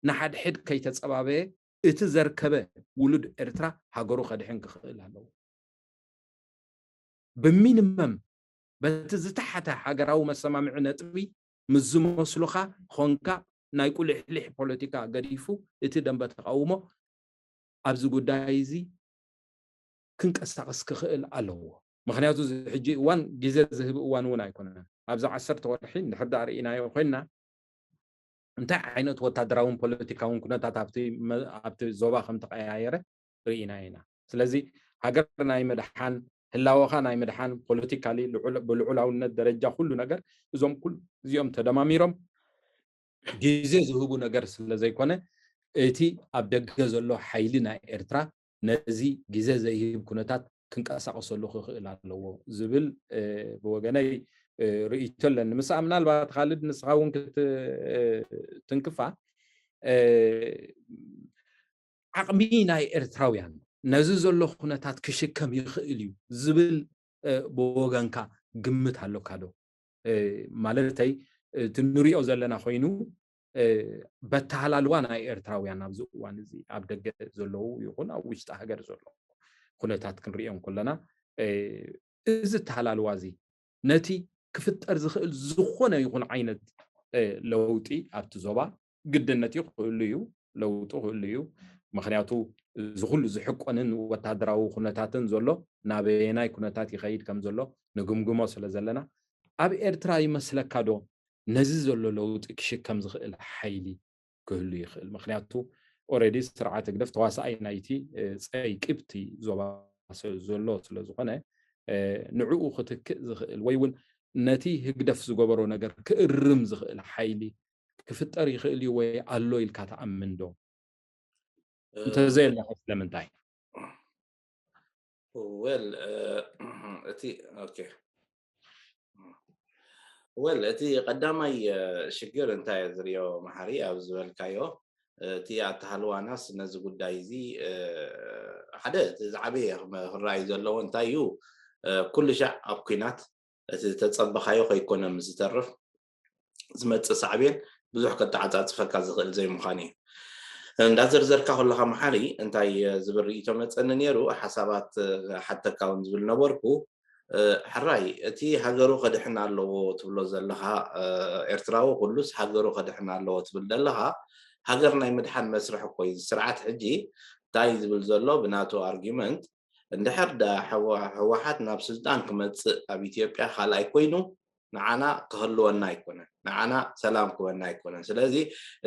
ንሓድሕድ ከይተፀባበየ እቲ ዘርከበ ውሉድ ኤርትራ ሃገሩ ከድሕን ክኽእል ኣለዎ። ብሚኒመም በቲ ዝተሓተ ሃገራዊ መሰማምዒ ነጥቢ ምስ ዝመስሉኻ ኾንካ ናይ ቁልሕሊሕ ፖለቲካ ገዲፉ እቲ ደንበ ተቃውሞ ኣብዚ ጉዳይ እዚ ክንቀሳቀስ ክኽእል ኣለዎ። ምክንያቱ እዚ ሕጂ እዋን ግዜ ዝህብ እዋን እውን ኣይኮነን። ኣብዚ ዓሰርተ ወርሒ እንድሕር ደኣ ርኢናዮ ኮይንና እንታይ ዓይነት ወታደራውን ፖለቲካውን ኩነታት ኣብቲ መ- ኣብቲ ዞባ ከም ተቀያየረ ርኢና ኢና። ስለዚ ሃገር ናይ ምድሓን፣ ህላወኻ ናይ ምድሓን፣ ፖለቲካሊ ልዑል- ብልዑላውነት ደረጃ ኩሉ ነገር እዞም ኩሉ እዚኦም ተደማሚሮም ግዜ ዝህቡ ነገር ስለ ዘይኮነ እቲ ኣብ ደገ ዘሎ ሓይሊ ናይ ኤርትራ ነዚ ግዜ ዘይህብ ኩነታት ክንቀሳቀሰሉ ክኽእል ኣለዎ ዝብል ብወገነይ ርእይቶ ኣለኒ። ምስኣ ምናልባት ካልድ ንስኻ እውን ክትትንክፋ ዓቕሚ ናይ ኤርትራውያን ነዚ ዘሎ ኩነታት ክሽከም ይኽእል እዩ ዝብል ብወገንካ ግምት ኣለካ ዶ? ማለተይ እቲ ንሪኦ ዘለና ኮይኑ በተሃላልዋ ናይ ኤርትራውያን ኣብዚ እዋን እዚ ኣብ ደገ ዘለዉ ይኹን ኣብ ውሽጢ ሃገር ዘለዉ ኩነታት ክንሪኦ እንከለና እዚ ተሃላልዋ እዚ ነቲ ክፍጠር ዝኽእል ዝኾነ ይኹን ዓይነት ለውጢ ኣብቲ ዞባ ግድነት እዩ ክህሉ እዩ፣ ለውጢ ክህሉ እዩ። ምክንያቱ እዚ ኩሉ ዝሕቆንን ወታደራዊ ኩነታትን ዘሎ ናበየናይ ኩነታት ይኸይድ ከም ዘሎ ንግምግሞ ስለ ዘለና ኣብ ኤርትራ ይመስለካ ዶ ነዚ ዘሎ ለውጢ ክሽከም ዝኽእል ሓይሊ ክህሉ ይኽእል? ምክንያቱ ኦረዲ ስርዓት ህግደፍ ተዋሳኣይ ናይቲ ፀይቂ ብቲ ዞባ ዘሎ ስለ ዝኾነ ንዕኡ ክትክእ ዝኽእል ወይ እውን ነቲ ህግደፍ ዝገበሮ ነገር ክእርም ዝኽእል ሓይሊ ክፍጠር ይኽእል እዩ ወይ ኣሎ ኢልካ ትኣምን ዶ? እንተዘየለኸ ስለምንታይ? ወል እቲ ኦኬ ወል እቲ ቀዳማይ ሽግር እንታይ ዝርዮ መሓሪ ኣብ ዝበልካዮ እቲ ኣተሃልዋናስ ነዚ ጉዳይ እዚ ሓደ እቲ ዝዓበየ ክራይ ዘለዎ እንታይ እዩ ኩሉ ሻዕ ኣብ ኩናት እቲ ዝተጸበኻዮ ከይኮነ ምስ ዝተርፍ ዝመጽእ ሳዕቤን ብዙሕ ከተዓጻጽፈካ ዝኽእል ዘይምዃን እዩ። እንዳዘርዘርካ ከለኻ መሓሪ እንታይ ዝብል ርእይቶ መጸኒ ነይሩ ሓሳባት ሓተካ እውን ዝብል ነበርኩ። ሕራይ እቲ ሃገሩ ከድሕን ኣለዎ ትብሎ ዘለኻ ኤርትራዊ ኩሉስ ሃገሩ ከድሕን ኣለዎ ትብል ዘለኻ ሃገር ናይ ምድሓን መስርሕ እኮ እዩ። ስርዓት ሕጂ እንታይ ዝብል ዘሎ ብናቱ ኣርጊመንት እንድሕር ደኣ ህወሓት ናብ ስልጣን ክመጽእ ኣብ ኢትዮጵያ ካልኣይ ኮይኑ ንዓና ክህልወና ኣይኮነን፣ ንዓና ሰላም ክወና ኣይኮነን። ስለዚ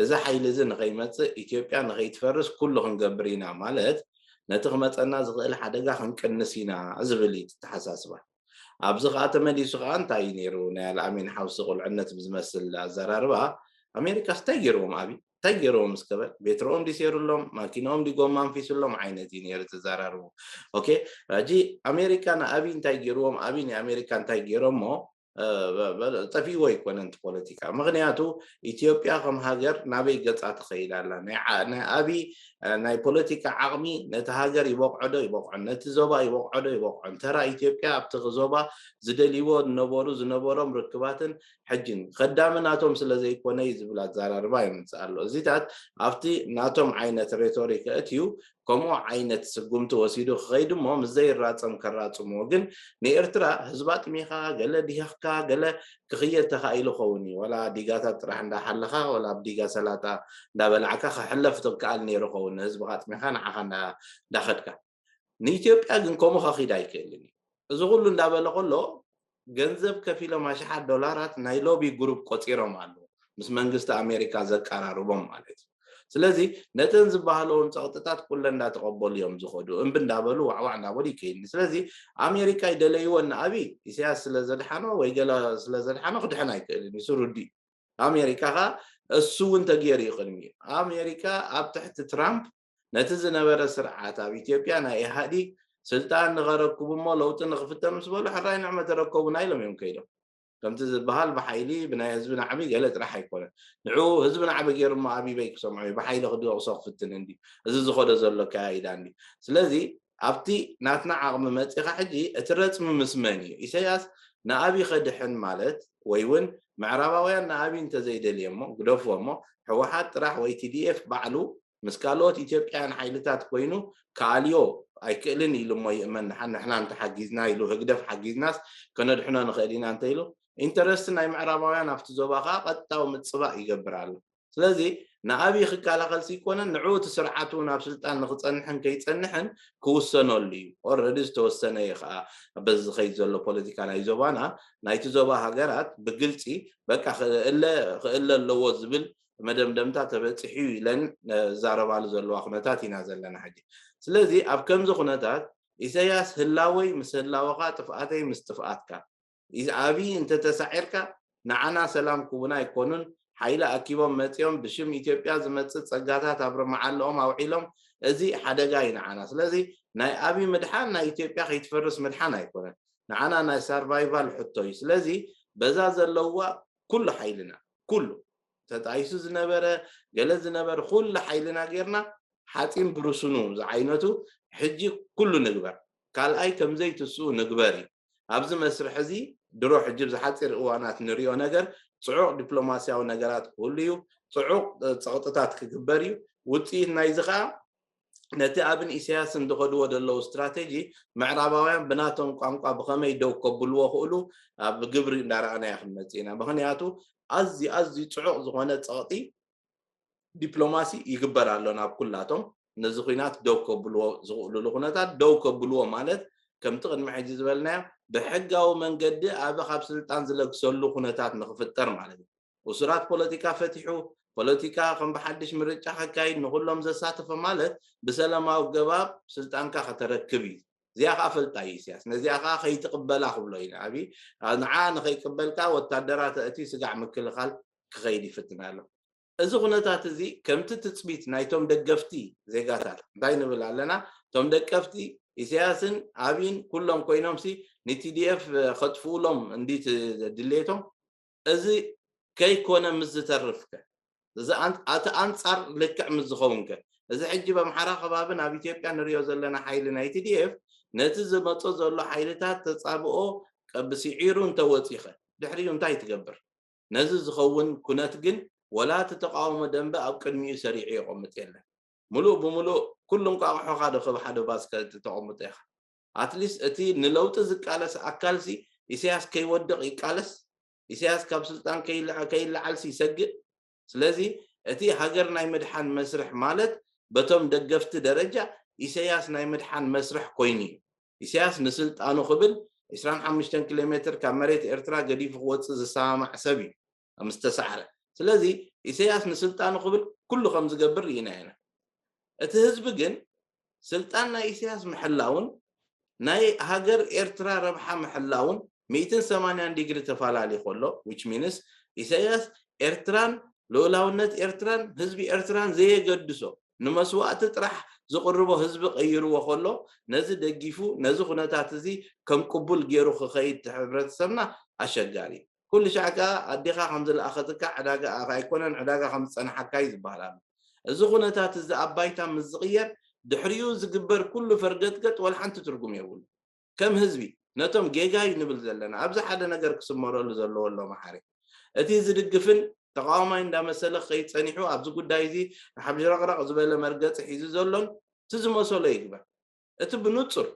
እዚ ሓይሊ እዚ ንኸይመጽእ ኢትዮጵያ ንኸይትፈርስ ኩሉ ክንገብር ኢና ማለት ነቲ ክመጸና ዝኽእል ሓደጋ ክንቅንስ ኢና ዝብል እዩ ተሓሳስባ። ኣብዚ ከዓ ተመሊሱ ከዓ እንታይ እዩ ነይሩ ናይ ኣልኣሚን ሓውሲ ቁልዕነት ብዝመስል ኣዘራርባ ኣሜሪካስ እንታይ ገይርዎም ኣብይ እንታይ ገይርዎም እስከ በል ቤትሮኦም ዲሰይሩሎም ማኪናኦም ዲጎማ ኣንፊሱሎም ዓይነት እዩ ነይሩ ተዘራርቡ። ኦኬ ሕጂ ኣሜሪካ ንኣብይ እንታይ ገይርዎም ኣብይ ንኣሜሪካ እንታይ ገይሮሞ ጠፊእዎ ኣይኮነን እቲ ፖለቲካ። ምክንያቱ ኢትዮጵያ ከም ሃገር ናበይ ገፃ ትኸይድ ኣላ። ናይ ኣብይ ናይ ፖለቲካ ዓቕሚ ነቲ ሃገር ይበቕዖ ዶ ይበቕዖን፣ ነቲ ዞባ ይበቕዖ ዶ ይበቕዖን፣ ተራ ኢትዮጵያ ኣብቲ ዞባ ዝደልይዎ ዝነበሩ ዝነበሮም ርክባትን ሕጅን ከዳሚ ናቶም ስለ ዘይኮነ እዩ ዝብል ኣዘራርባ የምፅእ ኣሎ። እዚታት ኣብቲ ናቶም ዓይነት ሬቶሪክ እትዩ ከምኡ ዓይነት ስጉምቲ ወሲዱ ክኸይድ እሞ ምስ ዘይራፀም ከራፅምዎ ግን ንኤርትራ ህዝባ ጥሚኻ ገለ ድሂኽካ ገለ ክኽየድ ተኻኢሉ ኸውን እዩ። ወላ ዲጋታት ጥራሕ እንዳሓለኻ ወላ ኣብ ዲጋ ሰላጣ እንዳበላዕካ ክሕለፍ ትከኣል ነይሩ ኸውን ንህዝብኻ ጥሚኻ ንዓኻ እንዳኸድካ። ንኢትዮጵያ ግን ከምኡ ከኺድ ኣይክእልን እዩ። እዚ ኩሉ እንዳበለ ከሎ ገንዘብ ከፊሎም ኣሽሓት ዶላራት ናይ ሎቢ ግሩፕ ቆፂሮም ኣለዉ ምስ መንግስቲ ኣሜሪካ ዘቀራርቦም ማለት እዩ። ስለዚ ነተን ዝበሃለዎም ፀቕጥታት ኩለን እንዳተቐበሉ እዮም ዝኸዱ እምቢ እንዳበሉ ዋዕዋዕ እንዳበሉ ይከይድኒ። ስለዚ ኣሜሪካ ይደለይወን ንኣብይ ኢሳያስ ስለ ዘድሓኖ ወይ ገለ ስለ ዘድሓኖ ክድሕን ኣይክእልን እዩ ስሩዲ ኣሜሪካ ከ እሱ እውን ተገይሩ እዩ ቅድሚ ኣሜሪካ ኣብ ትሕቲ ትራምፕ ነቲ ዝነበረ ስርዓት ኣብ ኢትዮጵያ ናይ ኢህኣዲግ ስልጣን ንኸረክቡ እሞ ለውጢ ንኽፍተ ምስ በሉ ሕራይ ንዕመ ተረከቡና ኢሎም እዮም ከይዶም። ከምቲ ዝበሃል ብሓይሊ ብናይ ህዝቢ ናዕቢ ገለ ጥራሕ ኣይኮነን። ንዑ ህዝቢ ናዕቢ ገይሩ እሞ ኣቢበይ ክሰምዖ እዩ ብሓይሊ ክድቕሶ ክፍትን እንዲ እዚ ዝኸዶ ዘሎ ከያይዳ እንዲ። ስለዚ ኣብቲ ናትና ዓቕሚ መፂኻ ሕጂ እቲ ረፅሚ ምስ መን እዩ? ኢሳያስ ንኣቢ ከድሕን ማለት ወይ እውን ምዕራባውያን ንኣቢ እንተዘይደልየ እሞ ግደፍዎ እሞ ህወሓት ጥራሕ ወይ ቲዲኤፍ ባዕሉ ምስ ካልኦት ኢትዮጵያውያን ሓይልታት ኮይኑ ክኣልዮ ኣይክእልን ኢሉ እሞ ይእመን። ንሓ- ንሕና እንተሓጊዝና ኢሉ ህግደፍ ሓጊዝናስ ከነድሕኖ ንኽእል ኢና እንተ ኢሉ ኢንተረስት ናይ ምዕራባውያን ኣብቲ ዞባ ከዓ ቀጥታዊ ምፅባእ ይገብር ኣሎ። ስለዚ ንኣብይ ክከላኸል ሲኮነን ንዕኡ እቲ ስርዓት እውን ኣብ ስልጣን ንክፀንሕን ከይፀንሕን ክውሰነሉ እዩ። ኦረዲ ዝተወሰነ እዩ ከዓ በዚ ዝኸይድ ዘሎ ፖለቲካ ናይ ዞባና ናይቲ ዞባ ሃገራት ብግልፂ በቃ ክእለ ኣለዎ ዝብል መደምደምታ ተበፂሑ ኢለን ዝዛረባሉ ዘለዋ ኩነታት ኢና ዘለና ሕጂ። ስለዚ ኣብ ከምዚ ኩነታት ኢሳያስ ህላወይ ምስ ህላወኻ ጥፍኣተይ ምስ ጥፍኣትካ ኣብይ እንተተሳዒርካ ንዓና ሰላም ክቡና ኣይኮኑን። ሓይሊ ኣኪቦም መፂኦም ብሽም ኢትዮጵያ ዝመፅእ ፀጋታት ኣብ መዓልኦም ኣውዒሎም እዚ ሓደጋ እዩ ንዓና። ስለዚ ናይ ኣብይ ምድሓን ናይ ኢትዮጵያ ከይትፈርስ ምድሓን ኣይኮነን። ንዓና ናይ ሳርቫይቫል ሕቶ እዩ። ስለዚ በዛ ዘለዋ ኩሉ ሓይልና ኩሉ ተጣይሱ ዝነበረ ገለ ዝነበረ ኩሉ ሓይልና ጌርና ሓፂን ብርሱኑ ዝዓይነቱ ሕጂ ኩሉ ንግበር። ካልኣይ ከምዘይትስኡ ንግበር እዩ። ኣብዚ መስርሕ እዚ ድሮ ሕጂ ብዝሓፂር እዋናት ንሪኦ ነገር ፅዑቕ ዲፕሎማስያዊ ነገራት ክህሉ እዩ። ፅዑቕ ፀቕጥታት ክግበር እዩ። ውፅኢት ናይዚ ከዓ ነቲ ኣብን ኢሳያስን ዝኸድዎ ዘለዉ ስትራቴጂ ምዕራባውያን ብናቶም ቋንቋ ብኸመይ ደው ከብልዎ ክእሉ ኣብ ግብሪ እንዳረኣናዮ ክንመፅእ ኢና። ምክንያቱ ኣዝዩ ኣዝዩ ፅዑቕ ዝኾነ ፀቕጢ ዲፕሎማሲ ይግበር ኣሎ ናብ ኩላቶም ነዚ ኩናት ደው ከብልዎ ዝኽእሉሉ ኩነታት ደው ከብልዎ ማለት ከምቲ ቅድሚ ሕጂ ዝበልናዮ ብሕጋዊ መንገዲ ኣበ ካብ ስልጣን ዝለግሰሉ ኩነታት ንክፍጠር ማለት እዩ። እሱራት ፖለቲካ ፈቲሑ ፖለቲካ ከም ብሓድሽ ምርጫ ከካይድ ንኩሎም ዘሳተፈ ማለት ብሰላማዊ ገባብ ስልጣንካ ከተረክብ እዩ። እዚኣ ከዓ ፈልጣ እዩ ኢሳያስ ነዚኣ ከዓ ከይትቅበላ ክብሎ እዩ ንኣቢ ንዓ ንከይቅበልካ ወታደራት እቲ ስጋዕ ምክልኻል ክኸይድ ይፍትን ኣሎ። እዚ ኩነታት እዚ ከምቲ ትፅቢት ናይቶም ደገፍቲ ዜጋታት እንታይ ንብል ኣለና እቶም ደቀፍቲ ኢሳያስን ኣብይን ኩሎም ኮይኖምሲ ንቲዲኤፍ ከጥፍኡሎም እንዲ ድሌቶም እዚ ከይኮነ ምስ ዝተርፍከ እዚ ኣቲ ኣንፃር ልክዕ ምስ ዝኸውንከ እዚ ሕጂ በምሓራ ከባብን ኣብ ኢትዮጵያ ንሪኦ ዘለና ሓይሊ ናይ ቲዲኤፍ ነቲ ዝመፆ ዘሎ ሓይልታት ተፃብኦ ቀብስዒሩ እንተወፂኸ ድሕሪኡ እንታይ ትገብር? ነዚ ዝኸውን ኩነት ግን ወላ እቲ ተቃውሞ ደንበ ኣብ ቅድሚኡ ሰሪዑ የቐምጥ የለን። ሙሉእ ብሙሉእ ኩሉ እንቋቑሖኻ ዶ ከብ ሓደ ባስከት ተቐምጦ ኢኻ? ኣትሊስት እቲ ንለውጢ ዝቃለስ ኣካልሲ ኢሳያስ ከይወድቕ ይቃለስ፣ ኢሳያስ ካብ ስልጣን ከይለዓልሲ ይሰግእ። ስለዚ እቲ ሃገር ናይ ምድሓን መስርሕ ማለት በቶም ደገፍቲ ደረጃ ኢሳያስ ናይ ምድሓን መስርሕ ኮይኑ እዩ። ኢሳያስ ንስልጣኑ ክብል ዕስራን ሓሙሽተን ኪሎ ሜትር ካብ መሬት ኤርትራ ገዲፉ ክወፅእ ዝሰማማዕ ሰብ እዩ ምስ ተሳዕረ። ስለዚ ኢሳያስ ንስልጣኑ ክብል ኩሉ ከም ዝገብር ርኢና ኢና። እቲ ህዝቢ ግን ስልጣን ናይ ኢሳያስ ምሕላውን ናይ ሃገር ኤርትራ ረብሓ ምሕላውን ሚእትን ሰማንያን ዲግሪ ተፈላለዩ ከሎ which means ኢሳያስ ኤርትራን ልኡላውነት ኤርትራን ህዝቢ ኤርትራን ዘየገድሶ ንመስዋእቲ ጥራሕ ዝቕርቦ ህዝቢ ቀይርዎ ከሎ ነዚ ደጊፉ ነዚ ኩነታት እዚ ከም ቅቡል ገይሩ ክኸይድ ሕብረተሰብና ኣሸጋሪ እዩ። ኩሉ ሻዕ ከዓ ኣዴኻ ከም ዝለኣኸትካ ዕዳጋ ኣኻ ኣይኮነን ዕዳጋ ከም ዝፀንሓካ እዩ ዝበሃል ኣሎ። እዚ ኩነታት እዚ ኣብ ባይታ ምስ ዝቕየር ድሕሪኡ ዝግበር ኩሉ ፈርገጥገጥ ወላ ሓንቲ ትርጉም የብሉ። ከም ህዝቢ ነቶም ጌጋ እዩ ንብል ዘለና ኣብዚ ሓደ ነገር ክስመረሉ ዘለዎ ኣሎ መሓሪ እቲ ዝድግፍን ተቃዋማይ እንዳመሰለ ክኸይድ ፀኒሑ ኣብዚ ጉዳይ እዚ ሓብሽረቅረቅ ዝበለ መርገፂ ሒዙ ዘሎን እቲ ዝመሰሎ ይግበር። እቲ ብንፁር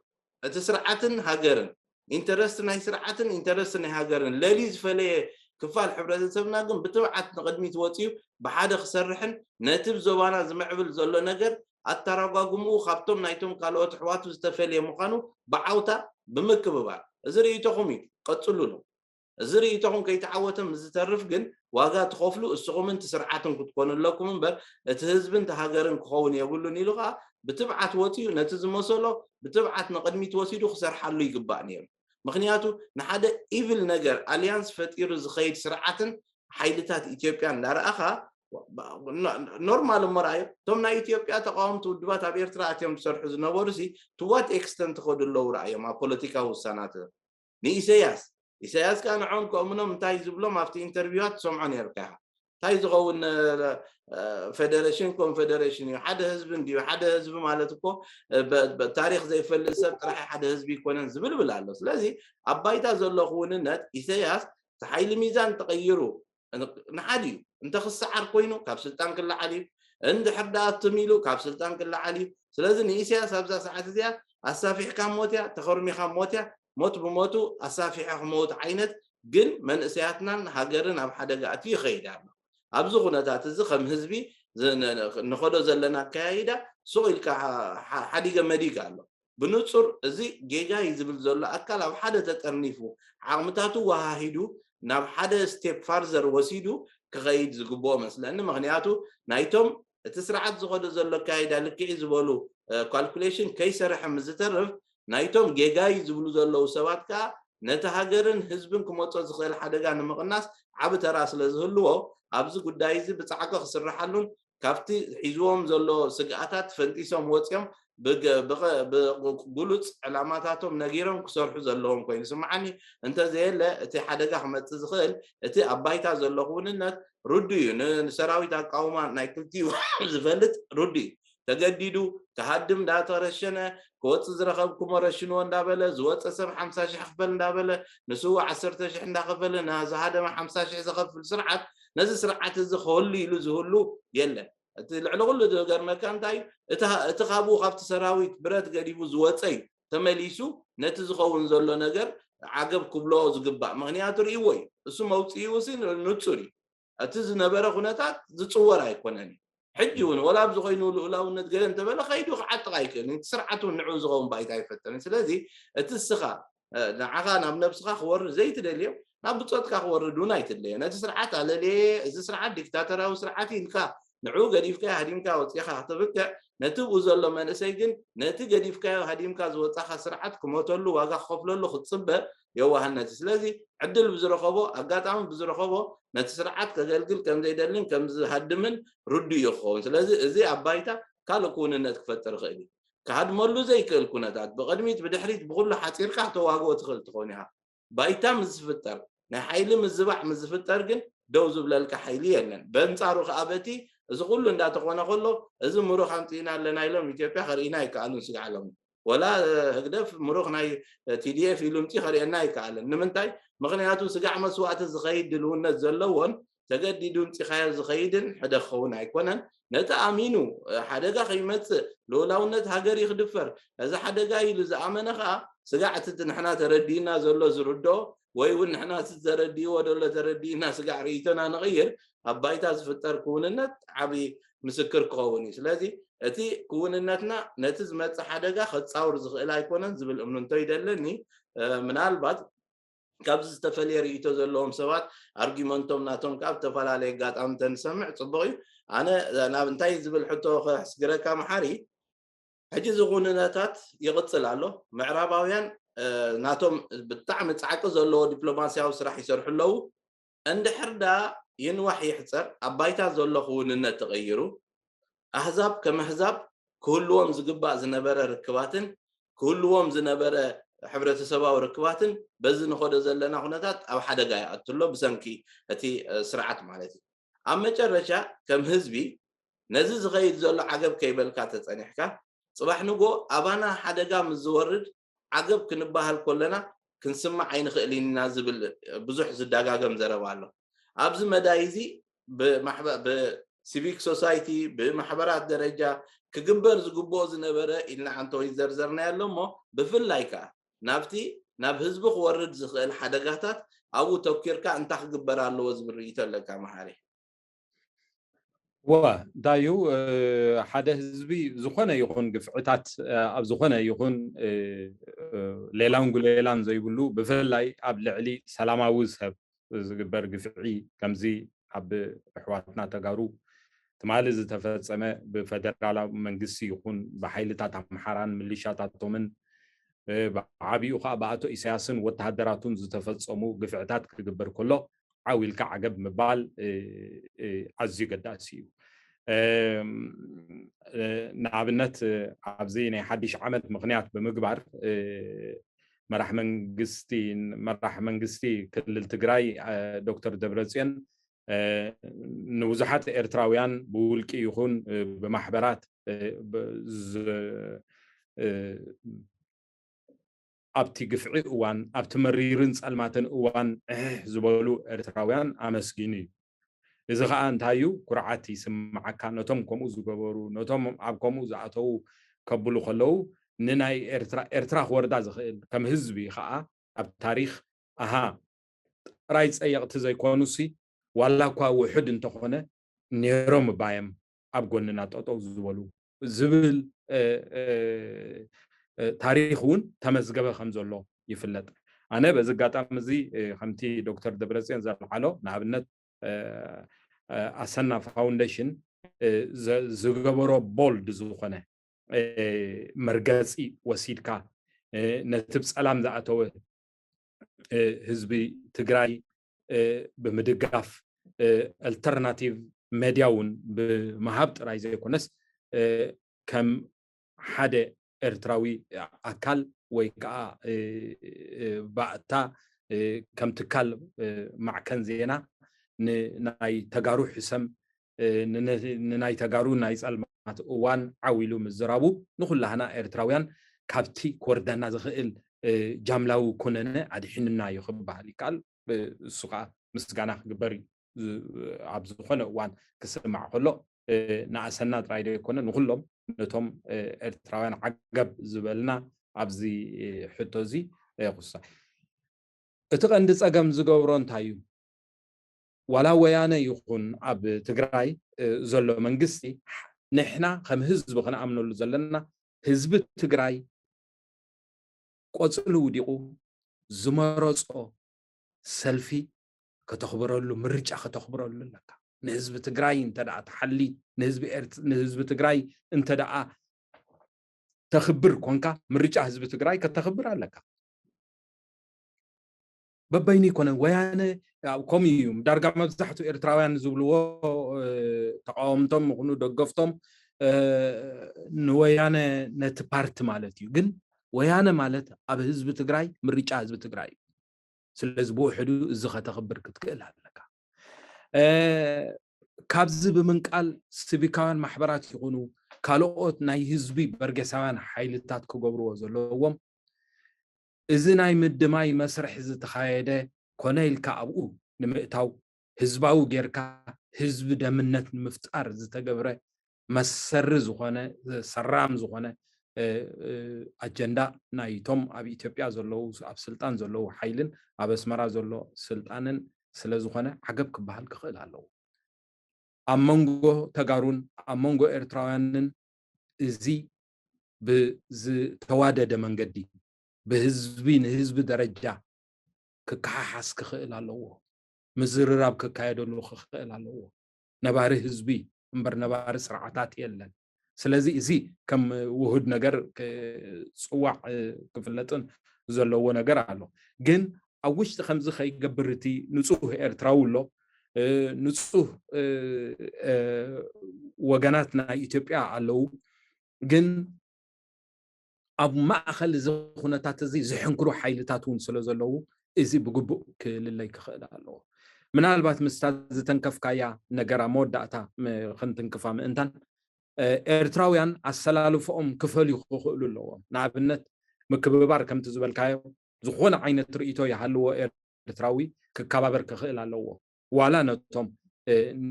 እቲ ስርዓትን ሃገርን ኢንተረስት ናይ ስርዓትን ኢንተረስት ናይ ሃገርን ለልዩ ዝፈለየ ክፋል ሕብረተሰብና ግን ብትብዓት ንቅድሚት ወፅዩ ብሓደ ክሰርሕን ነቲ ብ ዞባና ዝምዕብል ዘሎ ነገር ኣተረጓጉምኡ ካብቶም ናይቶም ካልኦት ኣሕዋቱ ዝተፈልየ ምዃኑ ብዓውታ ብምክብባር እዚ ርእይቶኹም እዩ ቀፅሉሉ። እዚ ርእይቶኹም ከይተዓወተ ምስ ዝተርፍ ግን ዋጋ ትኸፍሉ እስኹምን እቲ ስርዓትን ክትኮኑ ኣለኩም እምበር እቲ ህዝብን እቲ ሃገርን ክኸውን የብሉን ኢሉ ከዓ ብትብዓት ወፂኡ ነቲ ዝመሰሎ ብትብዓት ንቕድሚት ወሲዱ ክሰርሓሉ ይግባእ ነይሩ። ምክንያቱ ንሓደ ኢቪል ነገር ኣልያንስ ፈጢሩ ዝኸይድ ስርዓትን ሓይልታት ኢትዮጵያ እንዳረኣኻ ኖርማል እሞ ረኣዮ እቶም ናይ ኢትዮጵያ ተቃወምቲ ውድባት ኣብ ኤርትራ ኣትዮም ዝሰርሑ ዝነበሩ ሲ to what extent ትኸዱ ኣለዉ ረኣዮም ኣብ ፖለቲካዊ ውሳናት ንኢሰያስ ኢሰያስ ከዓ ንዖም ከእምኖም እንታይ ዝብሎም ኣብቲ ኢንተርቪዋት ትሰምዖ ነርካ ኢኻ እንታይ ዝኸውን ፌደሬሽን ኮንፌደሬሽን እዩ ሓደ ህዝቢ እንዲዩ ሓደ ህዝቢ ማለት እኮ ታሪክ ዘይፈልጥ ሰብ ጥራሕ ሓደ ህዝቢ ይኮነን ዝብል ብል ኣሎ ስለዚ ኣብ ባይታ ዘሎ ክውንነት ኢሰያስ ሓይሊ ሚዛን ተቀይሩ ንሓድ እዩ እንተ ክሰዓር ኮይኑ ካብ ስልጣን ክለዓል እዩ እንድሕር ደኣ ትም ኢሉ ካብ ስልጣን ክለዓል እዩ ስለዚ ንኢሰያስ ኣብዛ ሰዓት እዚኣ ኣሳፊሕካ ሞት እያ ተኸርሚኻ ሞት እያ ሞት ብሞቱ ኣሳፊሐ ክመውት ዓይነት ግን መንእሰያትናን ሃገርን ኣብ ሓደጋ ኣትዩ ይኸይድ ኣሎ ኣብዚ ኩነታት እዚ ከም ህዝቢ ንኸዶ ዘለና ኣካያይዳ ሱቕ ኢልካ ሓዲገ መዲግ ኣሎ። ብንጹር እዚ ጌጋ እዩ ዝብል ዘሎ ኣካል ኣብ ሓደ ተጠርኒፉ፣ ዓቕምታቱ ወሃሂዱ፣ ናብ ሓደ ስቴፕ ፋርዘር ወሲዱ ክኸይድ ዝግብኦ መስለኒ። ምኽንያቱ ናይቶም እቲ ስርዓት ዝኸዶ ዘሎ ኣካይዳ ልክዕ ዝበሉ ካልኩሌሽን ከይሰርሐ ምስ ዝተርፍ፣ ናይቶም ጌጋ እዩ ዝብሉ ዘለዉ ሰባት ከኣ ነቲ ሃገርን ህዝብን ክመጾ ዝኽእል ሓደጋ ንምቕናስ ዓቢ ተራ ስለ ዝህልዎ፣ ኣብዚ ጉዳይ እዚ ብጻዕቂ ክስርሓሉን ካብቲ ሒዝዎም ዘሎ ስግኣታት ፈንጢሶም ወጺኦም ብግሉጽ ዕላማታቶም ነጊሮም ክሰርሑ ዘለዎም ኮይኑ ይስምዓኒ። እንተዘየለ እቲ ሓደጋ ክመጽእ ዝኽእል እቲ ኣብ ባይታ ዘሎ ክውንነት ርዱ እዩ። ንሰራዊት ኣቃውማ ናይ ክልቲኡ ዝፈልጥ ርዱ እዩ። ተገዲዱ ክሃድም እንዳተረሸነ ክወፅእ ዝረኸብኩሞ ረሽንዎ እንዳበለ ዝወፀ ሰብ ሓምሳ ሽሕ ክፈል እንዳበለ ንስዉ ዓሰርተ ሽሕ እንዳኸፈለ ንዝሃደመ ሓምሳ ሽሕ ዘኸፍል ስርዓት ነዚ ስርዓት እዚ ክህሉ ኢሉ ዝህሉ የለን። እቲ ልዕሊ ኩሉ ዝገርመካ እንታይ እዩ? እቲ ካብኡ ካብቲ ሰራዊት ብረት ገዲፉ ዝወፀ እዩ ተመሊሱ ነቲ ዝኸውን ዘሎ ነገር ዓገብ ክብሎ ዝግባእ። ምክንያቱ ርእይዎ እዩ። እሱ መውፅኢኡ ሲ ንፁር እዩ። እቲ ዝነበረ ኩነታት ዝፅወር ኣይኮነን እዩ። ሕጂ እውን ወላ ኣብዚ ኮይኑ ልኡላውነት ገለ እንተበለ ከይዱ ክዓጥቕ ኣይክእልን። እቲ ስርዓት እውን ንዕኡ ዝኸውን ባይታ ኣይፈጠርን። ስለዚ እቲ እስኻ ንዓኻ ናብ ነብስኻ ክወርድ ዘይትደልዮ ናብ ብፆትካ ክወርድ እውን ኣይትድለዮ። ነቲ ስርዓት ኣለልየ፣ እዚ ስርዓት ዲክታተራዊ ስርዓት ኢልካ ንዕኡ ገዲፍካዮ ሃዲምካ ወፂኻ ክተብቅዕ፣ ነቲ ብኡ ዘሎ መንእሰይ ግን ነቲ ገዲፍካዮ ሃዲምካ ዝወፃኻ ስርዓት ክሞተሉ ዋጋ ክኸፍለሉ ክትፅበ የዋህነት እዩ። ስለዚ ዕድል ብዝረኸቦ ኣጋጣሚ ብዝረኸቦ ነቲ ስርዓት ከገልግል ከም ዘይደልን ከም ዝሃድምን ርዱእ እዩ ክኸውን። ስለዚ እዚ ኣብ ባይታ ካልእ ክውንነት ክፈጥር ይኽእል እዩ። ክሃድመሉ ዘይክእል ኩነታት ብቕድሚት ብድሕሪት ብኹሉ ሓፂርካ ክተዋግኦ ትኽእል ትኸውን ኢኻ። ባይታ ምስ ዝፍጠር ናይ ሓይሊ ምዝባዕ ምስ ዝፍጠር ግን ደው ዝብለልካ ሓይሊ የለን። በንፃሩ ከዓ በቲ እዚ ኩሉ እንዳተኾነ ከሎ እዚ ምሩኽ ኣምፂእና ኣለና ኢሎም ኢትዮጵያ ከርእይና ኣይከኣሉን ስግዓሎም። ወላ ህግደፍ ምሩኽ ናይ ቲዲኤፍ ኢሉ ምፂ ከርእየና ኣይከኣለን። ንምንታይ? ምክንያቱ ስጋዕ መስዋእቲ ዝኸይድ ድልውነት ዘለዎን ተገዲዱ ምፂኻዮ ዝኸይድን ሕደ ክኸውን ኣይኮነን። ነቲ ኣሚኑ ሓደጋ ከይመፅእ ልኡላውነት ሃገር ይክድፈር እዚ ሓደጋ ኢሉ ዝኣመነ ከዓ ስጋዕ እቲ ንሕና ተረዲእና ዘሎ ዝርድኦ ወይ እውን ንሕና እቲ ተረዲእዎ ደሎ ተረዲእና ስጋዕ ርእይቶና ንቕይር ኣብ ባይታ ዝፍጠር ክውንነት ዓብዪ ምስክር ክኸውን እዩ። ስለዚ እቲ ክውንነትና ነቲ ዝመፅእ ሓደጋ ከፃውር ዝኽእል ኣይኮነን ዝብል እምንቶ ይደለኒ። ምናልባት ካብዚ ዝተፈለየ ርእይቶ ዘለዎም ሰባት ኣርጊመንቶም ናቶም ካብ ዝተፈላለየ ኣጋጣሚ እንተንሰምዕ ፅቡቕ እዩ። ኣነ ናብ እንታይ ዝብል ሕቶ ከስግረካ መሓሪ ሕጂ እዚ ኩነታት ይቕጽል ኣሎ። ምዕራባውያን ናቶም ብጣዕሚ ጻዕቂ ዘለዎ ዲፕሎማስያዊ ስራሕ ይሰርሑ ኣለዉ። እንድሕር ደኣ ይንዋሕ ይሕጸር ኣብ ባይታ ዘሎ ክውንነት ተቐይሩ ኣህዛብ ከም ኣህዛብ ክህልዎም ዝግባእ ዝነበረ ርክባትን ክህልዎም ዝነበረ ሕብረተሰባዊ ርክባትን በዚ ንኸዶ ዘለና ኩነታት ኣብ ሓደጋ ይኣቱ ኣሎ ብሰንኪ እቲ ስርዓት ማለት እዩ። ኣብ መጨረሻ ከም ህዝቢ ነዚ ዝኸይድ ዘሎ ዓገብ ከይበልካ ተጸኒሕካ ጽባሕ ንጎ ኣባና ሓደጋ ምስ ዝወርድ ዓገብ ክንበሃል ከለና ክንስማዕ ኣይንኽእልን ኢና ዝብል ብዙሕ ዝደጋገም ዘረባ ኣሎ። ኣብዚ መዳይ እዚ ብሲቪክ ሶሳይቲ ብማሕበራት ደረጃ ክግበር ዝግብኦ ዝነበረ ኢልና ኣንተወይ ዘርዘርናዮ ኣሎ እሞ ብፍላይ ከዓ ናብቲ ናብ ህዝቢ ክወርድ ዝኽእል ሓደጋታት ኣብኡ ተኪርካ እንታይ ክግበር ኣለዎ ዝብል ርእይቶ ኣለካ መሓሪ? እወ እንታይ እዩ ሓደ ህዝቢ ዝኾነ ይኹን ግፍዕታት ኣብ ዝኾነ ይኹን ሌላን ጉሌላን ዘይብሉ ብፍላይ ኣብ ልዕሊ ሰላማዊ ሰብ ዝግበር ግፍዒ ከምዚ ኣብ ኣሕዋትና ተጋሩ ትማሊ ዝተፈጸመ ብፈደራላዊ መንግስቲ ይኹን ብሓይልታት ኣምሓራን ምሊሻታቶምን ብዓቢኡ ከዓ ብኣቶ ኢሳያስን ወተሃደራቱን ዝተፈጸሙ ግፍዕታት ክግበር ከሎ ዓው ኢልካ ዓገብ ምባል ኣዝዩ ገዳሲ እዩ። ንኣብነት ኣብዚ ናይ ሓድሽ ዓመት ምኽንያት ብምግባር መራሕ መንግስቲ መራሕ መንግስቲ ክልል ትግራይ ዶክተር ደብረፅዮን ንብዙሓት ኤርትራውያን ብውልቂ ይኹን ብማሕበራት ኣብቲ ግፍዒ እዋን ኣብቲ መሪርን ፀልማትን እዋን ዕሕ ዝበሉ ኤርትራውያን ኣመስጊኑ እዩ። እዚ ከዓ እንታይ እዩ? ኩርዓት ይስምዓካ ነቶም ከምኡ ዝገበሩ ነቶም ኣብ ከምኡ ዝኣተዉ ከብሉ ከለዉ ንናይ ኤርትራ ኤርትራ ክወርዳ ዝኽእል ከም ህዝቢ ከዓ ኣብ ታሪኽ ኣሃ ጥራይ ፀየቕቲ ዘይኮኑሲ ዋላ እኳ ውሑድ እንተኾነ፣ ነይሮም እባዮም ኣብ ጎንና ጠጠው ዝበሉ ዝብል ታሪኽ እውን ተመዝገበ ከም ዘሎ ይፍለጥ። ኣነ በዚ ኣጋጣሚ እዚ ከምቲ ዶክተር ደብረፅዮን ዘልዓሎ፣ ንኣብነት ኣሰና ፋውንዴሽን ዝገበሮ ቦልድ ዝኾነ መርገፂ ወሲድካ፣ ነቲ ብፀላም ዝኣተወ ህዝቢ ትግራይ ብምድጋፍ፣ ኣልተርናቲቭ ሜድያ እውን ብምሃብ ጥራይ ዘይኮነስ፣ ከም ሓደ ኤርትራዊ ኣካል ወይ ከዓ ባእታ፣ ከም ትካል ማዕከን ዜና ንናይ ተጋሩ ሕሰም፣ ንናይ ተጋሩ ናይ ፀልማት እዋን ዓው ኢሉ ምዝራቡ፣ ንኩላህና ኤርትራውያን ካብቲ ክወርደና ዝኽእል ጃምላዊ ኩነነ ኣድሒኑና እዩ ክበሃል ይከኣል። እሱ ከዓ ምስጋና ክግበር እዩ። ኣብ ዝኾነ እዋን ክስማዕ ከሎ ንኣሰና ጥራይ ዘይኮነ፣ ንኩሎም ነቶም ኤርትራውያን ዓገብ ዝበልና ኣብዚ ሕቶ እዚ ኩሳ። እቲ ቀንዲ ጸገም ዝገብሮ እንታይ እዩ? ዋላ ወያነ ይኹን ኣብ ትግራይ ዘሎ መንግስቲ፣ ንሕና ከም ህዝቢ ክንኣምነሉ ዘለና፣ ህዝቢ ትግራይ ቆጽሊ ውዲቑ ዝመረጾ ሰልፊ ከተኽብረሉ፣ ምርጫ ከተኽብረሉ ኣለካ። ንህዝቢ ትግራይ እንተ ደኣ ትሓሊ፣ ንህዝቢ ኤርት-፣ ንህዝቢ ትግራይ እንተ ደኣ ተኽብር ኮንካ፣ ምርጫ ህዝቢ ትግራይ ከተኽብር ኣለካ። በበይኑ ይኮነን፣ ወያነ ከምኡ እዩ። ዳርጋ መብዛሕትኡ ኤርትራውያን ዝብልዎ፣ ተቃወምቶም ይኹኑ ደገፍቶም፣ ንወያነ ነቲ ፓርቲ ማለት እዩ። ግን ወያነ ማለት ኣብ ህዝቢ ትግራይ፣ ምርጫ ህዝቢ ትግራይ እዩ። ስለዚ ብውሕዱ እዚ ከተኽብር ክትክእል ኣለካ። ካብዚ ብምንቃል፣ ሲቪካውያን ማሕበራት ይኹኑ ካልኦት ናይ ህዝቢ በርጌሳውያን ሓይልታት ክገብርዎ ዘለዎም፣ እዚ ናይ ምድማይ መስርሕ ዝተኻየደ፣ ኮነ ኢልካ ኣብኡ ንምእታው፣ ህዝባዊ ጌርካ ህዝቢ ደምነት ንምፍጣር ዝተገብረ መሰሪ ዝኾነ፣ ሰራም ዝኾነ ኣጀንዳ ናይቶም ኣብ ኢትዮጵያ ዘለዉ፣ ኣብ ስልጣን ዘለዉ ሓይልን ኣብ ኣስመራ ዘሎ ስልጣንን ስለ ዝኾነ፣ ዓገብ ክበሃል ክኽእል ኣለዎ። ኣብ መንጎ ተጋሩን ኣብ መንጎ ኤርትራውያንን እዚ ብዝተዋደደ መንገዲ፣ ብህዝቢ ንህዝቢ ደረጃ ክከሓሓስ ክኽእል ኣለዎ። ምዝርራብ ክካየደሉ ክኽእል ኣለዎ። ነባሪ ህዝቢ እምበር ነባሪ ስርዓታት የለን። ስለዚ እዚ ከም ውሁድ ነገር ክፅዋዕ ክፍለጥን ዘለዎ ነገር ኣሎ። ግን ኣብ ውሽጢ ከምዚ ከይገብር፣ እቲ ንፁህ ኤርትራዊ ኣሎ፣ ንፁህ ወገናት ናይ ኢትዮጵያ ኣለዉ። ግን ኣብ ማእኸል እዚ ኩነታት እዚ ዝሕንክሩ ሓይልታት እውን ስለ ዘለዉ፣ እዚ ብግቡእ ክልለይ ክኽእል ኣለዎ። ምናልባት ምስታ ዝተንከፍካያ ነገር ኣብ መወዳእታ ም-፣ ክንትንክፋ ምእንታን፣ ኤርትራውያን ኣሰላልፈኦም ክፈልዩ ክኽእሉ ኣለዎም። ንኣብነት፣ ምክብባር ከምቲ ዝበልካዮ፣ ዝኾነ ዓይነት ርእይቶ ይሃልዎ፣ ኤርትራዊ ክከባበር ክኽእል ኣለዎ። ዋላ ነቶም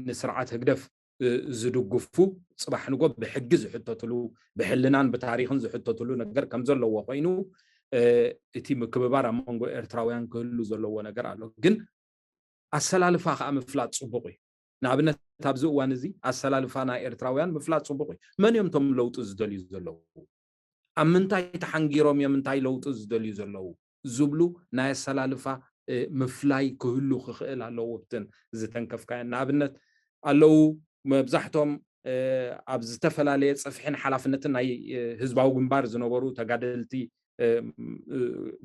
ንስርዓት ህግደፍ ዝድግፉ፣ ጽባሕ ንጎ ብሕጊ ዝሕተትሉ፣ ብሕልናን ብታሪኽን ዝሕተትሉ ነገር ከም ዘለዎ ኮይኑ፣ እቲ ምክብባር ኣብ መንጎ ኤርትራውያን ክህሉ ዘለዎ ነገር ኣሎ። ግን ኣሰላልፋ ከኣ ምፍላጥ ጽቡቕ እዩ። ንኣብነት፣ ኣብዚ እዋን እዚ ኣሰላልፋ ናይ ኤርትራውያን ምፍላጥ ጽቡቕ እዩ። መን እዮም እቶም ለውጢ ዝደልዩ ዘለዉ? ኣብ ምንታይ ተሓንጊሮም እዮም እንታይ ለውጢ ዝደልዩ ዘለዉ ዝብሉ ናይ ኣሰላልፋ ምፍላይ ክህሉ ክኽእል ኣለዎ። ኣብተን ዝተንከፍካየን ንኣብነት ኣለዉ፣ መብዛሕቶም ኣብ ዝተፈላለየ ጽፍሕን ሓላፍነትን ናይ ህዝባዊ ግንባር ዝነበሩ ተጋደልቲ፣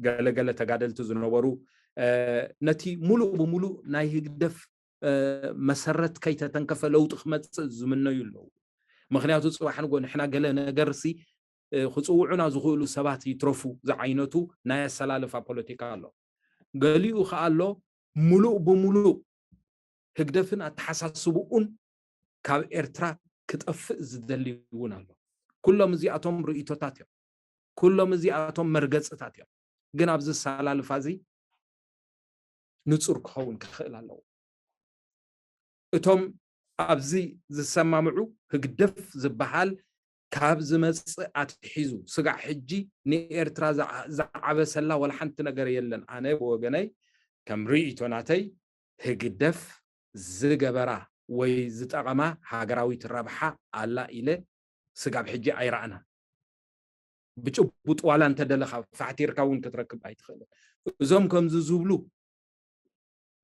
ገለገለ ተጋደልቲ ዝነበሩ፣ ነቲ ሙሉእ ብሙሉእ ናይ ህግደፍ መሰረት ከይተተንከፈ ለውጢ ክመጽእ ዝምነዩ ኣለዉ። ምኽንያቱ ጽባሕ ንጎ ንሕና ገለ ነገርሲ ክጽውዑና ዝኽእሉ ሰባት ይትረፉ ዝዓይነቱ ናይ ኣሰላልፋ ፖለቲካ ኣሎ። ገሊኡ ከኣ ኣሎ፣ ሙሉእ ብሙሉእ ህግደፍን ኣተሓሳስብኡን ካብ ኤርትራ ክጠፍእ ዝደሊ እውን ኣሎ። ኩሎም እዚኣቶም ርእይቶታት እዮም። ኩሎም እዚኣቶም መርገጽታት እዮም። ግን ኣብዚ ኣሰላልፋ እዚ ንጹር ክኸውን ክኽእል ኣለዎ። እቶም ኣብዚ ዝሰማምዑ፣ ህግደፍ ዝበሃል ካብ ዝመጽእ ኣትሒዙ ስጋዕ ሕጂ ንኤርትራ ዝዓ-፣ ዝዓበሰላ ወላ ሓንቲ ነገር የለን። ኣነ ብወገነይ፣ ከም ርእይቶ ናተይ፣ ህግደፍ ዝገበራ ወይ ዝጠቐማ ሃገራዊት ረብሓ ኣላ ኢለ ስጋብ ሕጂ ኣይረኣና። ብጭቡጥ ዋላ እንተደለኻ ፋሕቲርካ እውን ክትረክብ ኣይትኽእልን። እዞም ከምዚ ዝብሉ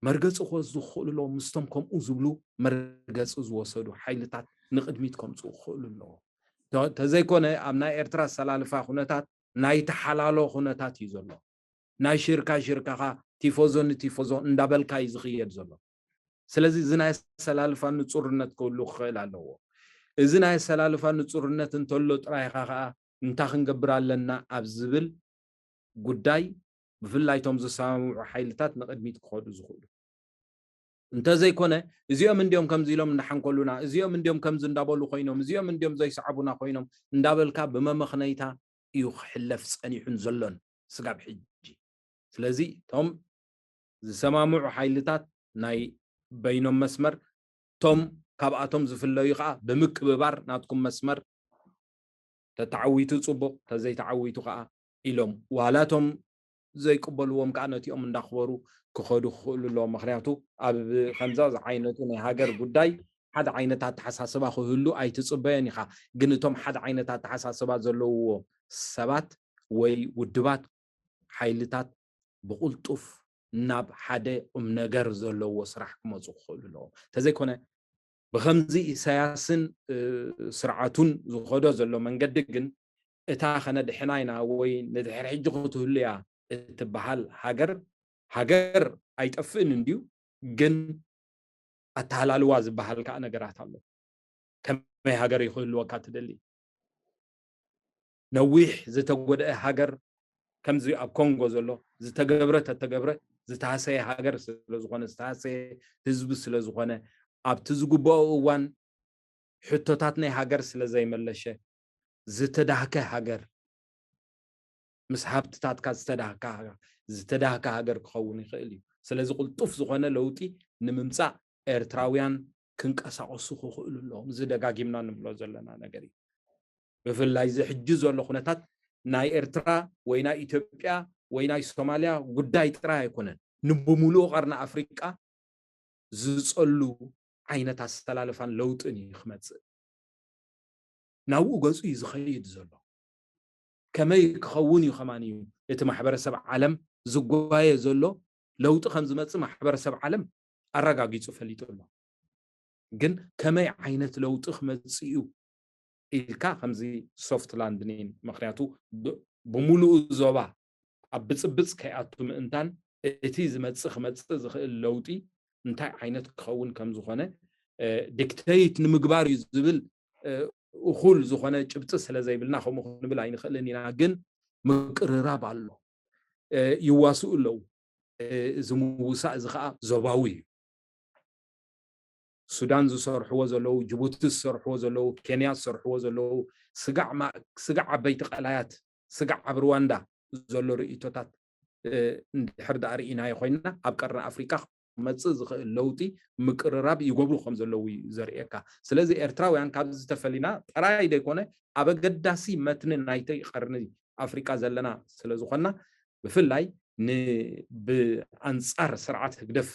መርገፂ ክወስዱ ክኽእሉ ኣለዎም። ምስቶም ከምኡ ዝብሉ መርገፂ ዝወሰዱ ሓይልታት ንቕድሚት ከምፅኡ ክኽእሉ ኣለዎ። ተዘይኮነ ኣብ ናይ ኤርትራ ኣሰላልፋ ኩነታት ናይ ተሓላሎ ኩነታት እዩ ዘሎ። ናይ ሽርካ ሽርካኻ ቲፎዞ ንቲፎዞ እንዳበልካ እዩ ዝኽየድ ዘሎ። ስለዚ እዚ ናይ ኣሰላልፋ ንፁርነት ክህሉ ክኽእል ኣለዎ። እዚ ናይ ኣሰላልፋ ንፁርነት እንተሎ ጥራይኻ ከዓ እንታይ ክንገብር ኣለና ኣብ ዝብል ጉዳይ ብፍላይ እቶም ዝሰማምዑ ሓይልታት ንቕድሚት ክኸዱ ዝኽእሉ። እንተዘይኮነ እዚኦም እንዲዮም ከምዚ ኢሎም እንዳሓንኮሉና፣ እዚኦም እንዲዮም ከምዚ እንዳበሉ ኮይኖም፣ እዚኦም እንዲዮም ዘይሰዕቡና ኮይኖም እንዳበልካ ብመመኽነይታ እዩ ክሕለፍ ጸኒሑን ዘሎን ስጋብ ሕጂ። ስለዚ እቶም ዝሰማምዑ ሓይልታት ናይ በይኖም መስመር፣ እቶም ካብኣቶም ዝፍለዩ ከዓ ብምቅብባር ናትኩም መስመር ተተዓዊቱ ጽቡቕ፣ ተዘይተዓዊቱ ከዓ ኢሎም ዋላ እቶም ዘይቅበልዎም ከዓ ነቲኦም እንዳኽበሩ ክኸዱ ክኽእሉ ኣለዎም። ምክንያቱ ኣብ ከምዛ ዝዓይነቱ ናይ ሃገር ጉዳይ ሓደ ዓይነት ኣተሓሳስባ ክህሉ ኣይትጽበዮን ኢኻ። ግን እቶም ሓደ ዓይነት ኣተሓሳስባ ዘለውዎ ሰባት ወይ ውድባት ሓይልታት ብቕልጡፍ ናብ ሓደ ቁም ነገር ዘለዎ ስራሕ ክመፁ ክኽእሉ ኣለዎም። እንተዘይኮነ ብከምዚ ኢሳያስን ስርዓቱን ዝኸዶ ዘሎ መንገዲ ግን እታ ከነድሕና ኢና ወይ ንድሕሪ ሕጂ ክትህሉ እያ እትበሃል ሃገር ሃገር ኣይጠፍእን እንድዩ። ግን ኣተሃላልዋ ዝበሃል ከዓ ነገራት ኣሎ። ከመይ ሃገር ይክህልወካ ትደሊ? ነዊሕ ዝተጎደአ ሃገር ከምዚ ኣብ ኮንጎ ዘሎ ዝተገብረ ተተገብረ ዝተሃሰየ ሃገር ስለዝኾነ ዝተሃሰየ ህዝቢ ስለዝኾነ ኣብቲ ዝግበኦ እዋን ሕቶታት ናይ ሃገር ስለዘይመለሸ ዝተዳህከ ሃገር ምስ ሃብትታትካ ዝተዳህካ ዝተዳህካ ሃገር ክኸውን ይኽእል እዩ። ስለዚ ቅልጡፍ ዝኾነ ለውጢ ንምምፃእ ኤርትራውያን ክንቀሳቀሱ ክኽእሉ ኣለዎም። እዚ ደጋጊምና ንብሎ ዘለና ነገር እዩ። ብፍላይ እዚ ሕጂ ዘሎ ኩነታት ናይ ኤርትራ ወይ ናይ ኢትዮጵያ ወይ ናይ ሶማልያ ጉዳይ ጥራይ ኣይኮነን። ንብምሉኡ ቀርኒ ኣፍሪቃ ዝጸሉ ዓይነት ኣሰላልፋን ለውጥን እዩ ክመጽእ። ናብኡ ገጹ እዩ ዝኸይድ ዘሎ። ከመይ ክኸውን እዩ ከማን እዩ እቲ ማሕበረሰብ ዓለም ዝጓየ ዘሎ። ለውጢ ከም ዝመጽእ ማሕበረሰብ ዓለም ኣረጋጊጹ ፈሊጡ ኣሎ። ግን ከመይ ዓይነት ለውጢ ክመጽእ እዩ ኢልካ ከምዚ ሶፍት ላንዲንግ፣ ምክንያቱ ብምሉኡ ዞባ ኣብ ብፅብፅ ከይኣቱ ምእንታን እቲ ዝመፅእ ክመፅእ ዝኽእል ለውጢ እንታይ ዓይነት ክኸውን ከም ዝኾነ ዲክተይት ንምግባር እዩ ዝብል እኹል ዝኾነ ጭብጢ ስለ ዘይብልና ከምኡ ክንብል ኣይንኽእልን ኢና። ግን ምቅርራብ ኣሎ፣ ይዋስኡ ኣለዉ። እዚ ምውሳእ እዚ ከዓ ዞባዊ እዩ። ሱዳን ዝሰርሕዎ ዘለዉ፣ ጅቡቲ ዝሰርሕዎ ዘለዉ፣ ኬንያ ዝሰርሕዎ ዘለዉ፣ ስጋዕ ዓበይቲ ቀላያት፣ ስጋዕ ኣብ ሩዋንዳ ዘሎ ርእይቶታት እንድሕር ደኣ ርኢናዮ ኮይንና ኣብ ቀርኒ ኣፍሪቃ ክመፅእ ዝኽእል ለውጢ ምቅርራብ ይገብሩ ከም ዘለዉ እዩ ዘርእየካ። ስለዚ ኤርትራውያን ካብዚ ተፈሊና ጥራይ ዘይኮነ ኣብ ኣገዳሲ መትኒ ናይቲ ቀርኒ ኣፍሪቃ ዘለና ስለዝኾንና ብፍላይ ብኣንፃር ስርዓት ህግደፍ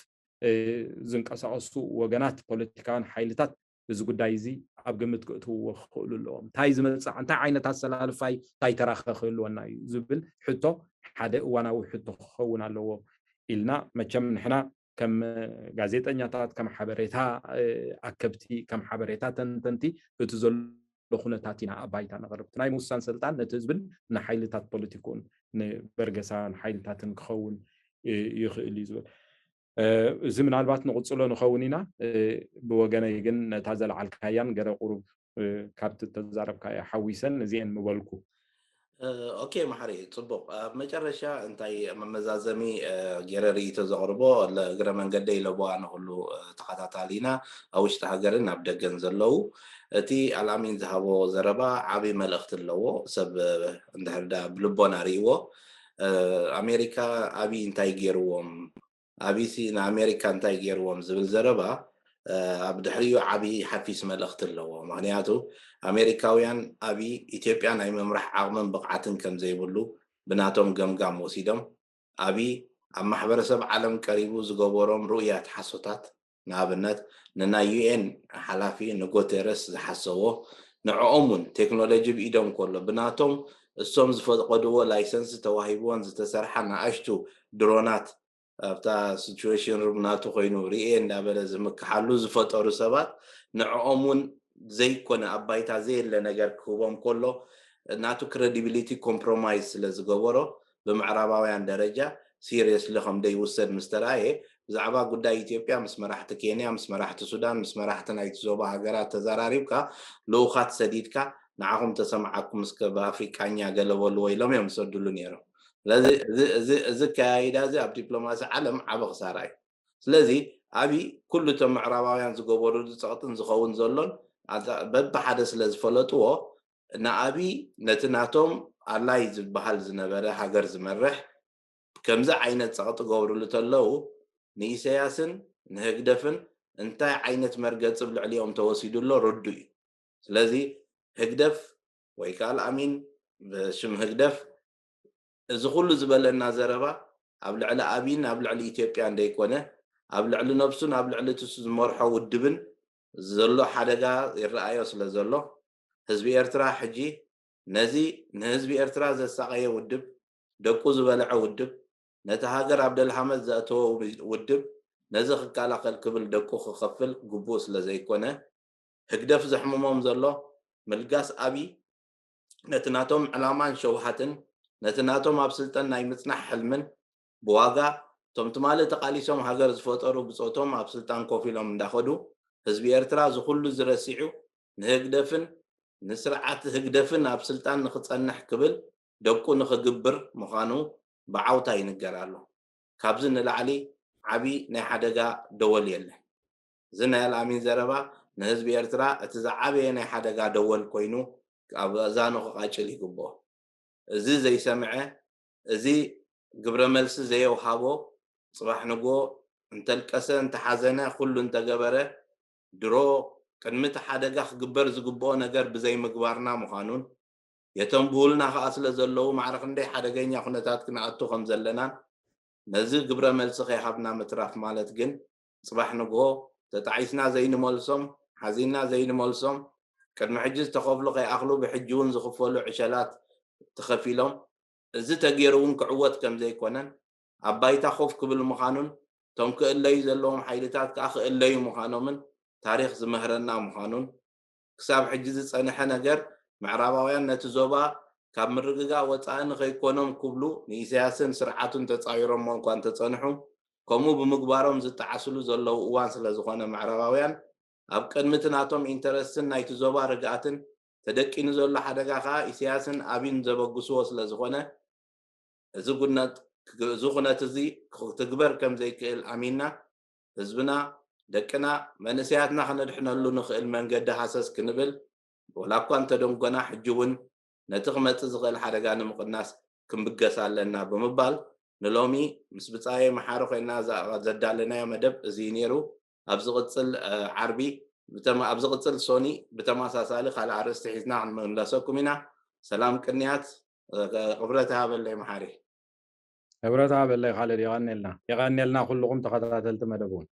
ዝንቀሳቐሱ ወገናት ፖለቲካውያን ሓይልታት እዚ ጉዳይ እዚ ኣብ ግምት ክእትውዎ ክኽእሉ ኣለዎም። እንታይ ዝመፅእ እንታይ ዓይነት ኣሰላልፋይ እንታይ ተራኸ ክህልወና እዩ ዝብል ሕቶ ሓደ እዋናዊ ሕቶ ክኸውን ኣለዎ ኢልና መቸም ንሕና ከም ጋዜጠኛታት ከም ሓበሬታ ኣከብቲ ከም ሓበሬታ ተንተንቲ እቲ ዘሎ ኩነታት ኢና ኣብ ባይታ ነቕርብ። ናይ ምውሳን ስልጣን ነቲ ህዝብን ንሓይልታት ፖለቲክኡን ንበርገሳውያን ሓይልታትን ክኸውን ይኽእል እዩ ዝብል እዚ ምናልባት ንቕፅሎ ንኸውን ኢና። ብወገነይ ግን ነታ ዘለዓልካያን ገለ ቁሩብ ካብቲ ተዛረብካዮ ሓዊሰን እዚአን ምበልኩ። ኦኬ መሓሪ፣ ፅቡቕ። ኣብ መጨረሻ እንታይ መመዛዘሚ ገይረ ርእይቶ ዘቕርቦ፣ እግረ መንገደይ ለበዋ ንኹሉ ተኸታታሊና ኣብ ውሽጢ ሃገርን ኣብ ደገን ዘለዉ። እቲ ኣልኣሚን ዝሃቦ ዘረባ ዓብዪ መልእኽቲ ኣለዎ። ሰብ እንድሕር ዳ ብልቦና ርእይዎ፣ ኣሜሪካ ኣብይ እንታይ ገይርዎም፣ ኣብይሲ ንኣሜሪካ እንታይ ገይርዎም ዝብል ዘረባ ኣብ ድሕሪኡ ዓብዪ ሓፊስ መልእኽቲ ኣለዎ። ምክንያቱ ኣሜሪካውያን ኣብይ ኢትዮጵያ ናይ ምምራሕ ዓቕምን ብቕዓትን ከም ዘይብሉ ብናቶም ገምጋም ወሲዶም ኣብይ ኣብ ማሕበረሰብ ዓለም ቀሪቡ ዝገበሮም ርኡያት ሓሶታት ንኣብነት ንናይ ዩ ኤን ሓላፊ ንጎቴረስ ዝሓሰቦ ንዕኦም እውን ቴክኖሎጂ ብኢዶም ከሎ ብናቶም እሶም ዝፈቀድዎ ላይሰንስ ተዋሂብዎን ዝተሰርሓ ንኣሽቱ ድሮናት ኣብታ ሲቹዌሽን ሩም ናቱ ኮይኑ ሪኤ እንዳበለ ዝምክሓሉ ዝፈጠሩ ሰባት ንዕኦም እውን ዘይኮነ ኣብ ባይታ ዘየለ ነገር ክህቦም ከሎ ናቱ ክሬዲቢሊቲ ኮምፕሮማይዝ ስለ ዝገበሮ ብምዕራባውያን ደረጃ ሲሪየስሊ ከም ደይውሰድ ምስ ተራእየ ብዛዕባ ጉዳይ ኢትዮጵያ ምስ መራሕቲ ኬንያ ምስ መራሕቲ ሱዳን ምስ መራሕቲ ናይቲ ዞባ ሃገራት ተዘራሪብካ ልኡኻት ሰዲድካ ንዓኹም ተሰምዓኩም እስከ ብኣፍሪቃኛ ገለ በልዎ ኢሎም እዮም ዝሰድሉ ነይሮም። ስለዚ እዚ ኣካያይዳ እዚ ኣብ ዲፕሎማሲ ዓለም ዓቢ ክሳራ እዩ። ስለዚ ኣብይ ኩሉ እቶም ምዕራባውያን ዝገበሩሉ ጸቕጥን ዝኸውን ዘሎን በብሓደ ስለ ዝፈለጥዎ ንኣብይ ነቲ ናቶም ኣላይ ዝበሃል ዝነበረ ሃገር ዝመርሕ ከምዚ ዓይነት ጸቕጢ ገብርሉ ተለዉ ንኢሰያስን ንህግደፍን እንታይ ዓይነት መርገጺ ኣብ ልዕሊኦም ተወሲዱ ኣሎ ርዱ እዩ። ስለዚ ህግደፍ ወይ ከዓ ኣልኣሚን ብሽም ህግደፍ እዚ ኩሉ ዝበለና ዘረባ ኣብ ልዕሊ ኣብይን ኣብ ልዕሊ ኢትዮጵያን ደይኮነ ኣብ ልዕሊ ነብሱን ኣብ ልዕሊ ትሱ ዝመርሖ ውድብን ዘሎ ሓደጋ ይረኣዮ ስለ ዘሎ ህዝቢ ኤርትራ ሕጂ ነዚ ንህዝቢ ኤርትራ ዘሳቐየ ውድብ ደቁ ዝበልዐ ውድብ ነቲ ሃገር ኣብ ደልሃመት ዘእተወ ውድብ ነዚ ክከላኸል ክብል ደቁ ክኸፍል ግቡእ ስለ ዘይኮነ ህግደፍ ዘሕምሞም ዘሎ ምልጋስ ኣብይ ነቲ ናቶም ዕላማን ሸውሃትን ነቲ ናቶም ኣብ ስልጠን ናይ ምጽናሕ ሕልምን ብዋጋ እቶም ትማሊ ተቃሊሶም ሃገር ዝፈጠሩ ብጾቶም ኣብ ስልጣን ኮፍ ኢሎም እንዳኸዱ ህዝቢ ኤርትራ ዝኩሉ ዝረሲዑ ንህግደፍን ንስርዓት ህግደፍን ኣብ ስልጣን ንክጸንሕ ክብል ደቁ ንክግብር ምዃኑ ብዓውታ ይንገር ኣሎ። ካብዚ ንላዕሊ ዓቢ ናይ ሓደጋ ደወል የለን። እዚ ናይ ኣልኣሚን ዘረባ ንህዝቢ ኤርትራ እቲ ዝዓበየ ናይ ሓደጋ ደወል ኮይኑ ኣብ ኣእዛኑ ክቃጭል ይግብኦ። እዚ ዘይሰምዐ፣ እዚ ግብረ መልሲ ዘየውሃቦ፣ ጽባሕ ንግሆ እንተልቀሰ፣ እንተሓዘነ፣ ኩሉ እንተገበረ፣ ድሮ ቅድሚ እቲ ሓደጋ ክግበር ዝግብኦ ነገር ብዘይምግባርና ምዃኑን፣ የተንብሁልና ከኣ ስለ ዘለዉ ማዕረ ክንደይ ሓደገኛ ኩነታት ክንኣቱ ከም ዘለናን ነዚ ግብረ መልሲ ከይሃብና ምትራፍ ማለት ግን ጽባሕ ንግሆ ተጣዒስና ዘይንመልሶም ሓዚንና ዘይንመልሶም ቅድሚ ሕጂ ዝተኸፍሉ ከይኣኽሉ ብሕጂ እውን ዝኽፈሉ ዕሸላት ተኸፊሎም እዚ ተገይሩ እውን ክዕወት ከም ዘይኮነን ኣብ ባይታ ኮፍ ክብል ምዃኑን እቶም ክእለዩ ዘለዎም ሓይልታት ከኣ ክእለዩ ምዃኖምን ታሪኽ ዝምህረና ምዃኑን ክሳብ ሕጂ ዝጸንሐ ነገር ምዕራባውያን ነቲ ዞባ ካብ ምርግጋእ ወጻኢ ንኸይኮኖም ክብሉ ንኢሳያስን ስርዓቱን ተጻዊሮሞ እኳ እንተጸንሑ ከምኡ ብምግባሮም ዝጠዓስሉ ዘለዉ እዋን ስለ ዝኾነ ምዕራባውያን ኣብ ቅድሚ እቲ ናቶም ኢንተረስትን ናይቲ ዞባ ርግኣትን ተደቂኑ ዘሎ ሓደጋ ከኣ ኢሳያስን ኣብይን ዘበግስዎ ስለ ዝኾነ እዚ ጉነት እዚ ኩነት እዚ ክትግበር ከም ዘይክእል ኣሚንና ህዝብና ደቅና መንእሰያትና ከነድሕነሉ ንኽእል መንገዲ ሃሰስ ክንብል ወላ እኳ እንተደንጎና ሕጂ እውን ነቲ ክመጽእ ዝኽእል ሓደጋ ንምቕናስ ክንብገስ ኣለና ብምባል ንሎሚ ምስ ብጻየ መሓሪ ኮይና ዘዳለናዮ መደብ እዚ ነይሩ። ኣብ ዝቕጽል ዓርቢ ኣብ ዝቕጽል ሶኒ ብተመሳሳሊ ካልእ ኣርእስቲ ሒዝና ክንምለሰኩም ኢና። ሰላም ቅንያት። ክብረት ይሃበለይ መሓሪ። ክብረት ይሃበለይ ካልድ። የቐኔልና የቐኔልና ኩልኹም ተኸታተልቲ መደብ እውን።